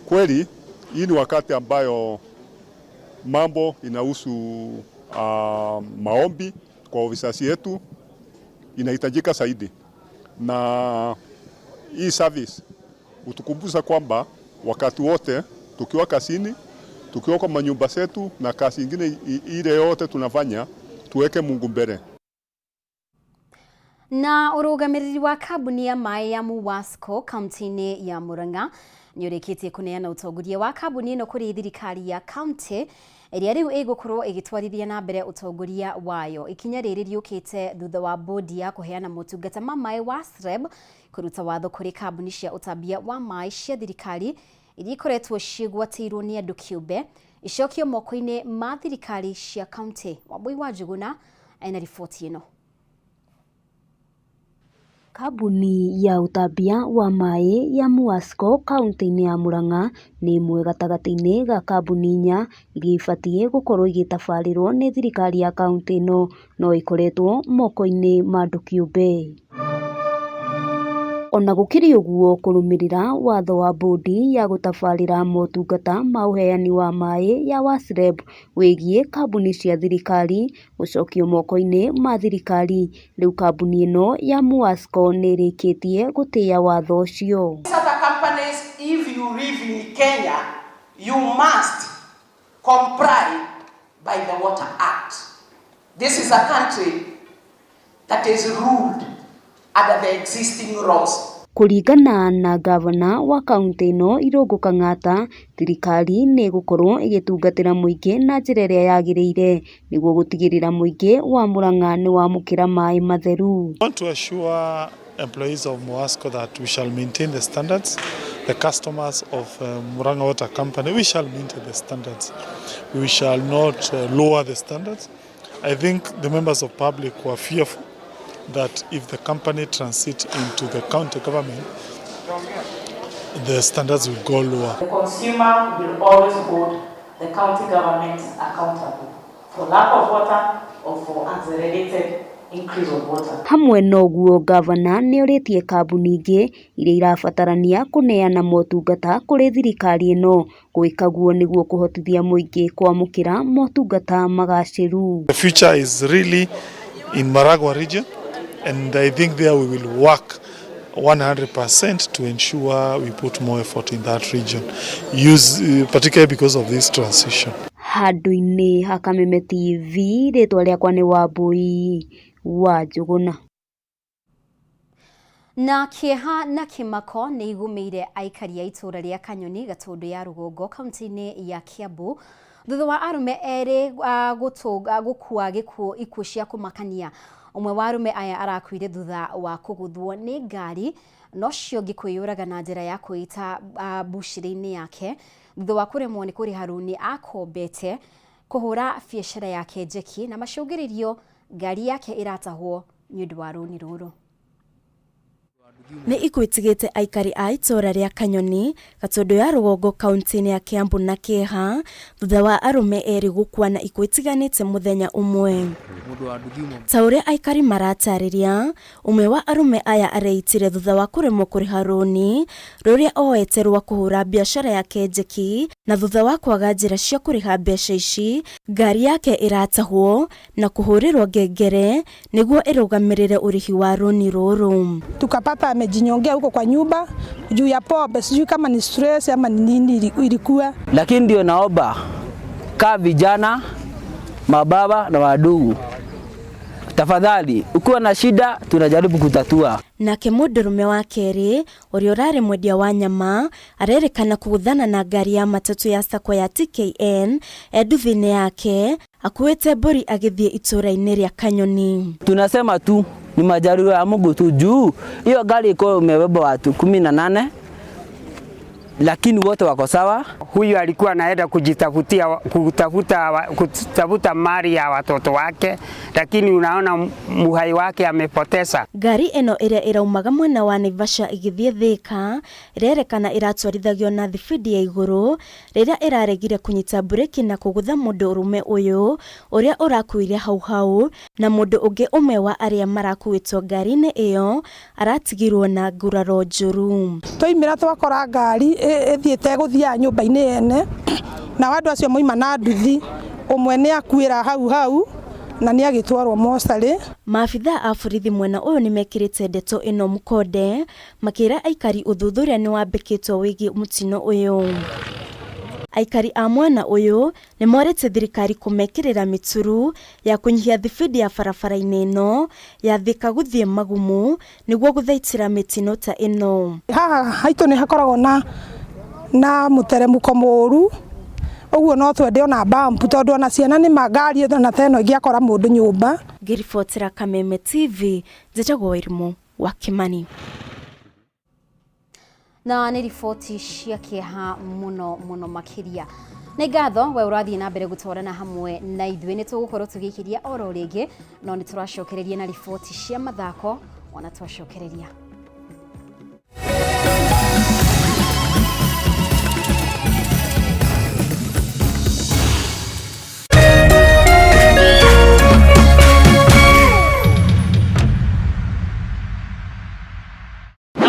Kweli hii ni wakati ambayo mambo inahusu maombi kwa ofisa yetu inahitajika zaidi, na hii service utukumbusha kwamba wakati wote tukiwa kazini, tukiwa kwa manyumba zetu na kazi ingine ile yote tunafanya, tuweke Mungu mbele. Na ũrũgamĩrĩri wa kambuni ya maĩ ya Muwasco kaunti-inĩ ya Murang'a nĩ ũrĩkĩtie kũneana ũtongoria wa kambuni ĩno kũrĩ thirikari ya kaunti ĩrĩa rĩu ĩgũkorwo ĩgĩtwarithia na mbere ũtongoria wayo. Ikinya rĩrĩ rĩũkĩte thutha wa bodi ya kũheana motungata ma maĩ wa SREB kũruta watho kũrĩ kambuni cia ũtambia wa maĩ cia thirikari iria ikoretwo ciĩgwatĩirwo nĩ andũ kĩũmbe icokio moko-inĩ ma thirikari cia kaunti. Wambui wa Njuguna ena riboti ĩno. Kambuni ya ũtambia wa maĩ ya Muwasco kaunti-inĩ ya Murang'a nĩ ĩmwe gatagatĩ-inĩ ga kambuni inya iria ibatiĩ gũkorwo igĩtabarĩrwo nĩ thirikari ya kaunti ĩno no ĩkoretwo moko-inĩ ma andũ kĩũmbe. Ona gũkĩrĩ ũguo, kũrũmĩrĩra watho wa bodi ya gũtabarĩra motungata ma ũheani wa maĩ ya WASREB wĩgiĩ kambuni cia thirikari gũcokio moko-inĩ ma thirikari, rĩu kambuni ĩno ya Muwasco nĩ ĩrĩkĩtie gũtĩĩa watho ũcio. These other companies, if you live in Kenya, you must comply by the Water Act. This is a country that is ruled under the existing laws. Kũringana na ngavana wa kaunti ĩno Irũngũ Kang'ata, thirikari nĩ ĩgũkorwo ĩgĩtungatĩra mũingĩ na njĩra ĩrĩa yagĩrĩire nĩguo gũtigĩrĩra mũingĩ wa Murang'a nĩ wamũkĩra maĩ matheru. I want to assure employees of Muwasco that we shall maintain the standards. The customers of Murang'a Water Company, we shall maintain the standards. We shall not lower the standards. I think the members of public were fearful that if the company transits into the county government, the standards will go lower. The consumer will always hold the county government accountable for lack of water or for accelerated increase of water. Hamwe na ũguo, ngavana nĩorĩtie kambuni ingĩ iria irabatarania kũneana motungata kũrĩ thirikari ĩno gwĩka guo nĩguo kũhotithia mũingĩ kwamũkĩra motungata magacĩru. The future is really in Maragua region, and I think there we will work 100% to ensure we put more effort in that region, particularly because of this transition. Handũ-inĩ ha Kameme TV, rĩtwa rĩakwa nĩ Wambui wa Njũgũna. Na kĩeha na kĩmako nĩ igũmĩire aikari a itũũra rĩa Kanyoni Gatũndũ ya Rũgongo kaunti-inĩ ya Kiambu thutha wa arũme erĩ gũkua ikuũ cia kũmakania. Ũmwe wa arũme aya arakuire thutha wa kũgũthwo nĩ ngari no ũcio ũngĩ kwĩyũraga na njĩra ya kwĩita mbucĩrĩ-inĩ yake thutha wa kũremwo nĩ kũrĩha rũni akombete kũhũra biacara yake njeki na macũngĩrĩrio ngari yake ĩratahwo nĩ ũndũ wa rũni rũrũ. Nĩ ikuĩtigĩte aikari a itũũra rĩa Kanyoni Gatũndũ ya Rũgongo kaunti-inĩ ya Kiambu na kĩeha thutha wa arũme erĩ gũkua na ikuũ itiganĩte mũthenya ũmwe. Ta ũrĩa aikari maratarĩria, ũmwe wa arũme aya areitire thutha wa kũremwo kũrĩha rũni rũrĩa oete rwa kũhũra biacara yake njeki na thutha wa kwaga njĩra cia kũrĩha mbeca ici, ngari yake ĩratahwo na kũhũrĩrwo ngengere nĩguo ĩrũgamĩrĩre ũrĩhi wa rũni rũrũ. Tukapata amejinyongea huko kwa nyumba juu ya pombe, sijui kama ni stress ama ni nini ilikuwa. Lakini ndio naomba ka vijana, mababa na wadugu, tafadhali ukiwa na shida tunajaribu kutatua. Nake mũndũrũme wa kerĩ ũrĩa ũrarĩ mwendia wa nyama arerĩkana kũgũthana na ngari ya matatũ ya sacco ya TKN e nduthi-inĩ yake akuĩte mbũri agĩthiĩ itũũra-inĩ rĩa Kanyoni. Tunasema tu ni majaliwa ya Mungu tu juu hiyo gari iko imebeba watu 18 lakini wote wako sawa. Huyu alikuwa anaenda kujitafutia kutafuta mali ya watoto wake, lakini unaona muhai wake amepoteza. Ngari ĩno ĩrĩa ĩraumaga mwena wa Naivasha ĩgĩthiĩ Thika ĩrerekana ĩratwarithagio na thibindi ya igũrũ rĩrĩa ĩraregire kũnyita mbureki na kũgũtha mũndũ ũrũme ũyũ ũrĩa ũrakuire hau hau, na mũndũ ũngĩ ũmwe wa arĩa marakuĩtwo ngari-inĩ ĩyo aratigirwo na nguraro njũru. Twaimĩra twakora ngari ĩthiĩte gũthiaga nyũmba-inĩ ene na andũ acio moima na nduthi, ũmwe nĩ akuĩra hau hau na nĩ agĩtwarwo mocarĩ. Maabithaa a borithi mwena ũyũ nĩmekĩrĩte ndeto ĩno mũkonde makĩra aikari ũthuthuria nĩwambĩkĩtwo wĩgiĩ mũtino ũyũ. Aikari a mwena ũyũ nĩmorĩtie thirikari kũmekĩrĩra mĩturu ya kũnyihia thibindi ya barabara-inĩ ĩno ya Thika gũthiĩ Magumu nĩguo gũthaitĩra mĩtino ta ĩno. Haha haitũ nĩ hakoragwo na mũteremũko mũru, ũguo no twende ona bump tondũ ona ciana nĩ ngari ona ta ĩno ĩngĩakora mũndũ nyũmba. Ngĩribotera Kameme TV, njĩtagwo Wairimu wa Kimani. Na nĩ riboti cia kĩeha mũno mũno makĩria. Nĩ ngatho we ũrathiĩ na mbere gũtwarana hamwe na ithuĩ, nĩ tũgũkorwo tũgĩikĩria oro rĩngĩ, no nĩ tũracokereria na riboti cia mathako ona twacokereria.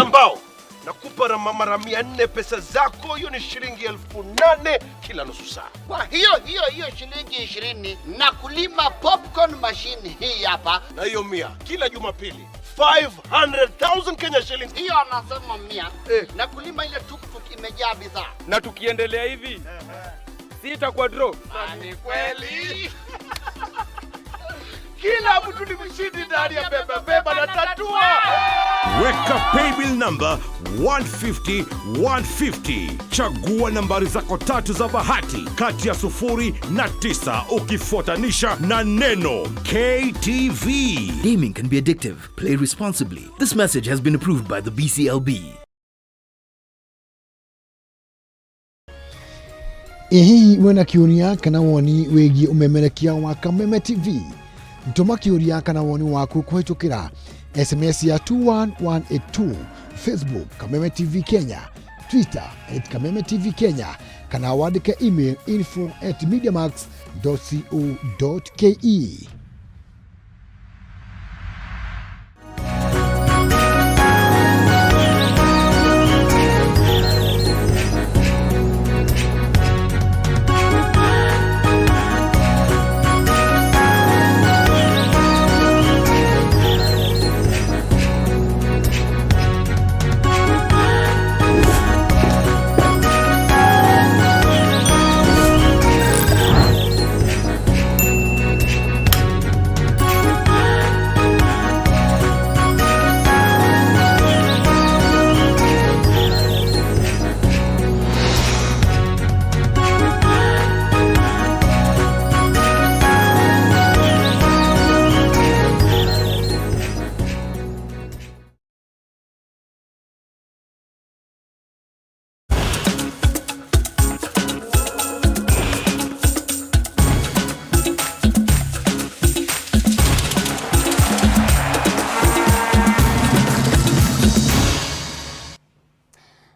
Ambao nakupa mara 400 pesa zako, hiyo ni shilingi 8,000 kila nusu saa. Kwa hiyo hiyo hiyo shilingi 20 na kulima popcorn machine hii hapa. Na hiyo 100 kila Jumapili 500,000 Kenya shillings. Hiyo anasema 100 na kulima ile tuktuk imejaa bidhaa. Na tukiendelea hivi sitakuwa draw. Ni kweli. Kila mtu ni mshindi ndani ya Beba Beba na Tatua. Weka paybill number 150 150. Chagua nambari zako tatu za bahati kati ya 0 na 9 ukifuatanisha na neno KTV. Gaming can be addictive. Play responsibly. This message has been approved by the BCLB. Ĩ hihi wĩna kĩũria kana woni wĩgiĩ ũmemerekia wa Kameme TV? Tũma kĩũria kana woni waku kũhĩtũkĩra SMS ya 21182, Facebook Kameme TV Kenya, Twitter @Kameme TV Kenya, kana wandĩke email info@mediamax.co.ke.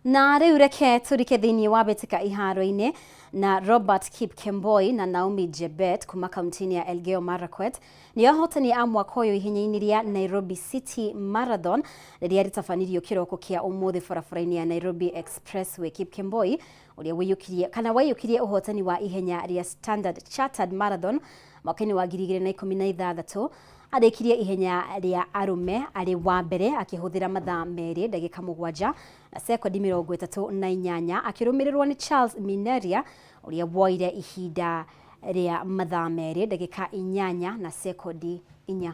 Na rĩu reke tũrike thĩinĩ wa mbĩtĩka iharo-inĩ na Robert Kipkemboi na Naomi Jebet kuma kaunti-inĩ ya Elgeyo Marakwet nĩo ahotani a mwaka ũyũ ihenya-inĩ rĩa Nairobi City Marathon rĩrĩa rĩtabanirio kĩroko kĩa ũmũthĩ barabara-inĩ ya Nairobi Expressway. Kipkemboi ũrĩa ũiyũkirie kana waiyũkirie ũhotani wa ihenya rĩa Standard Chartered Marathon mwaka-inĩ wa 2016 arĩkirie ihenya rĩa arũme arĩ wa mbere akĩhũthĩra mathaa 2 ndagĩka 7 na sekondi 38 akĩrũmĩrĩrwo nĩ Charles Mineria ũrĩa woire ihinda rĩa mathaa 2 ndagĩka 8 na sekondi 4.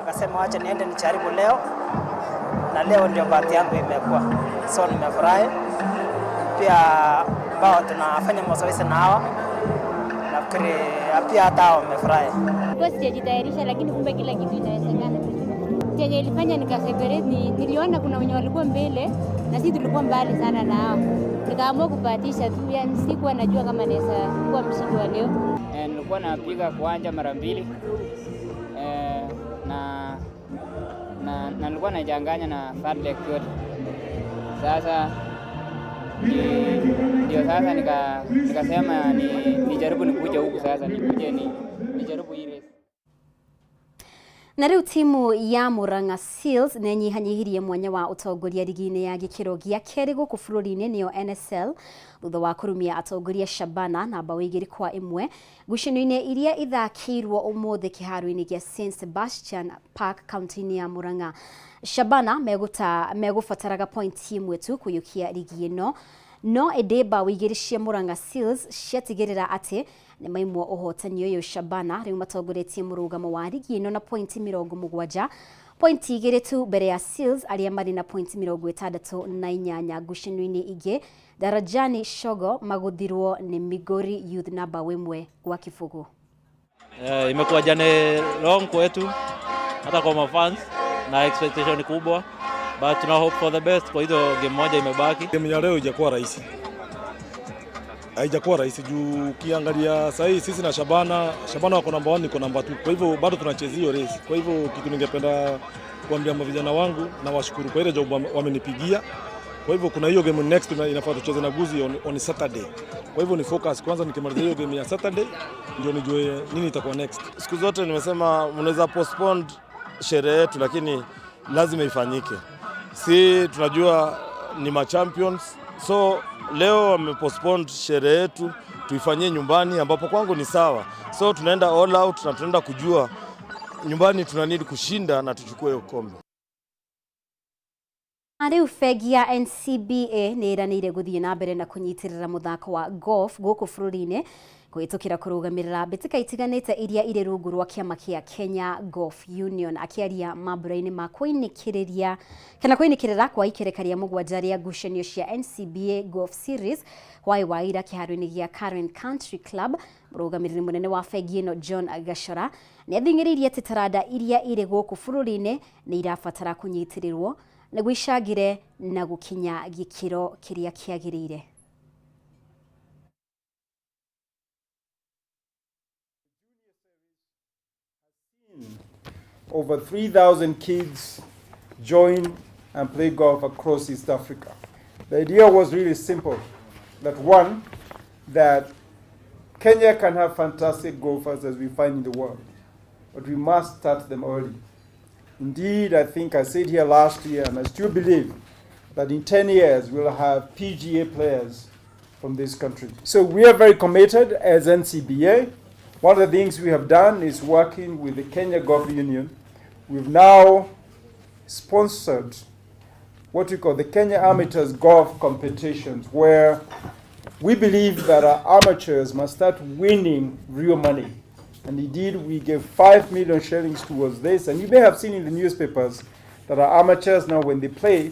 Akasema wacha niende nijaribu leo, na leo ndio bahati yangu imekuwa, so nimefurahi pia. Ambao tunafanya mazoezi na hawa, nafikiri pia hata hao wamefurahi. Nilikuwa sijajitayarisha, lakini kumbe kila kitu inawezekana. Chenye ilifanya nikaseparate ni niliona kuna wenye walikuwa mbele na sisi tulikuwa mbali sana na hao, nikaamua kubahatisha tu, yani sikuwa najua kama naweza kuwa mshindi wa leo. Nilikuwa napiga kuanja mara mbili na nilikuwa nachanganya na fartlek yote. Sasa ndio sasa nikasema nijaribu nikuje huku sasa nikuje nijaribu hii race. Na rĩu timu ya Murang'a Seals nĩ ĩnyihanyihirie mwanya wa ũtongoria rigi-inĩ ya gĩkĩro gĩa kerĩ gũkũ bũrũri-inĩ nĩyo NSL thutha wa kũrumia atongoria Shabana na mbaũ 2-1 ngucanio-inĩ iria ithakĩirwo ũmũthĩ kĩharo-inĩ gĩa St Sebastian Park kaunti-inĩ ya Murang'a. Shabana megũbataraga pointi ĩmwe tu kũiyũkia rigi ĩno, no ĩndĩ mbaũ 2 cia Murang'a Seals ciatigĩrĩra atĩ nĩ maimwo ũhotani ũyũ. Shabana rĩu matongoretie mũrũgamo wa rigi ĩno na pointi 70, pointi 2 tu mbere ya Seals arĩa marĩ na pointi 68. Ngucanio-inĩ ingĩ, Darajani Shogo magũthirwo nĩ Migori Youth na mbaũ 1-0. Imekuwa journey long kwetu hata kwa mafans na expectation kubwa, but tuna hope for the best kwa hizo game moja imebaki. Game ya leo haijakuwa rahisi, haijakuwa rahisi juu ukiangalia sasa hii sisi na Shabana, Shabana wako namba 1, niko namba 2, kwa hivyo bado tunachezea hiyo race. Kwa hivyo kitu ningependa kuambia mavijana wangu na washukuru kwa ile job wamenipigia. Kwa hivyo kuna hiyo game next inafaa tucheze na Gusii on Saturday. Kwa hivyo ni focus kwanza, nikimaliza hiyo game ya Saturday ndio nijue nini itakuwa next. Siku zote nimesema mnaweza postpone sherehe yetu, lakini lazima ifanyike. Si tunajua ni ma champions, so leo wamepostpone sherehe yetu tuifanyie nyumbani, ambapo kwangu ni sawa. So tunaenda all out na tunaenda kujua nyumbani tuna need kushinda na tuchukue hiyo kombe. Rĩu bengi ya NCBA nĩ ĩranĩire gũthiĩ na mbere na kũnyitĩrĩra mũthako wa golf gũkũ bũrũri-inĩ kũhĩtũkĩra kũrũgamĩrĩra mbĩtĩka itiganĩte iria irĩ rungu rwa kĩama kĩa Kenya Golf Union. Akĩaria mambura-inĩ ma kũinĩkĩrĩria kana kũinĩkĩrĩra kwa ikereka rĩa mũgwanja rĩa ngucanio cia NCBA Golf Series hwaĩ wa ira kĩharo-inĩ gĩa Karen Country Club, mũrũgamĩrĩri mũnene wa bengi ĩno John Gachora nĩ athing'ĩrĩirie atĩ taranda iria irĩ gũkũ bũrũri-inĩ nĩ irabatara kũnyitĩrĩrwo nĩguo icangĩre na gũkinya gĩkĩro kĩrĩa kĩagĩrĩire. Over 3,000 kids join and play golf across East Africa. The idea was really simple, that one, that Kenya can have fantastic golfers as we find in the world, but we must start them early. Indeed, I think I said here last year, and I still believe, that in 10 years we'll have PGA players from this country. So we are very committed as NCBA. One of the things we have done is working with the Kenya Golf Union. We've now sponsored what we call the Kenya Amateurs Golf Competitions, where we believe that our amateurs must start winning real money. And indeed, we gave 5 million shillings towards this. And you may have seen in the newspapers that our amateurs now, when they play,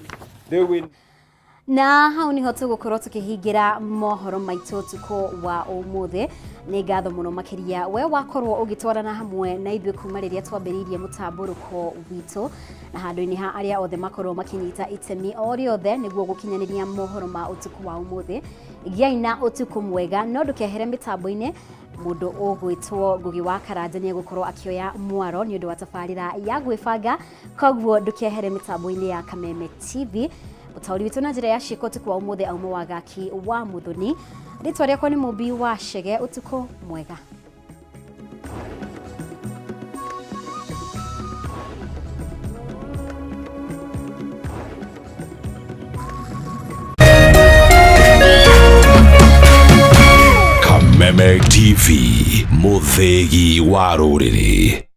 they win. Na hau niho tũgũkorwo tũkĩhingĩra mohoro maitũ ũtukũ wa ũmũthĩ. Nĩ ngatho mũno makĩria we wakorwo ũgĩtwarana hamwe na ithuĩ kuma rĩrĩa twambĩrĩirie mũtambũrũko witũ, na handũ-inĩ ha arĩa othe makorwo makĩnyita itemi o rĩothe nĩguo gũkinyanĩria mohoro ma ũtukũ wa ũmũthĩ. Gĩai na ũtukũ mwega, no ndũkehere mĩtambo-inĩ. Mũndũ ũgwĩtwo Ngugi wa Karanja nĩ egũkorwo akĩoya mwaro nĩ ũndũ wa tabarĩra ya gwĩbanga, koguo ndũkehere mĩtambo-inĩ ya Kameme TV. Ũtaũri witũ na njĩra ya ciĩko ũtukũ wa ũmũthĩ auma Wagaki wa Muthoni. Rĩtwa rĩakwa nĩ Mũmbi wa Chege. Ũtukũ mwega. Kameme TV, mũthĩgi wa rũrĩrĩ.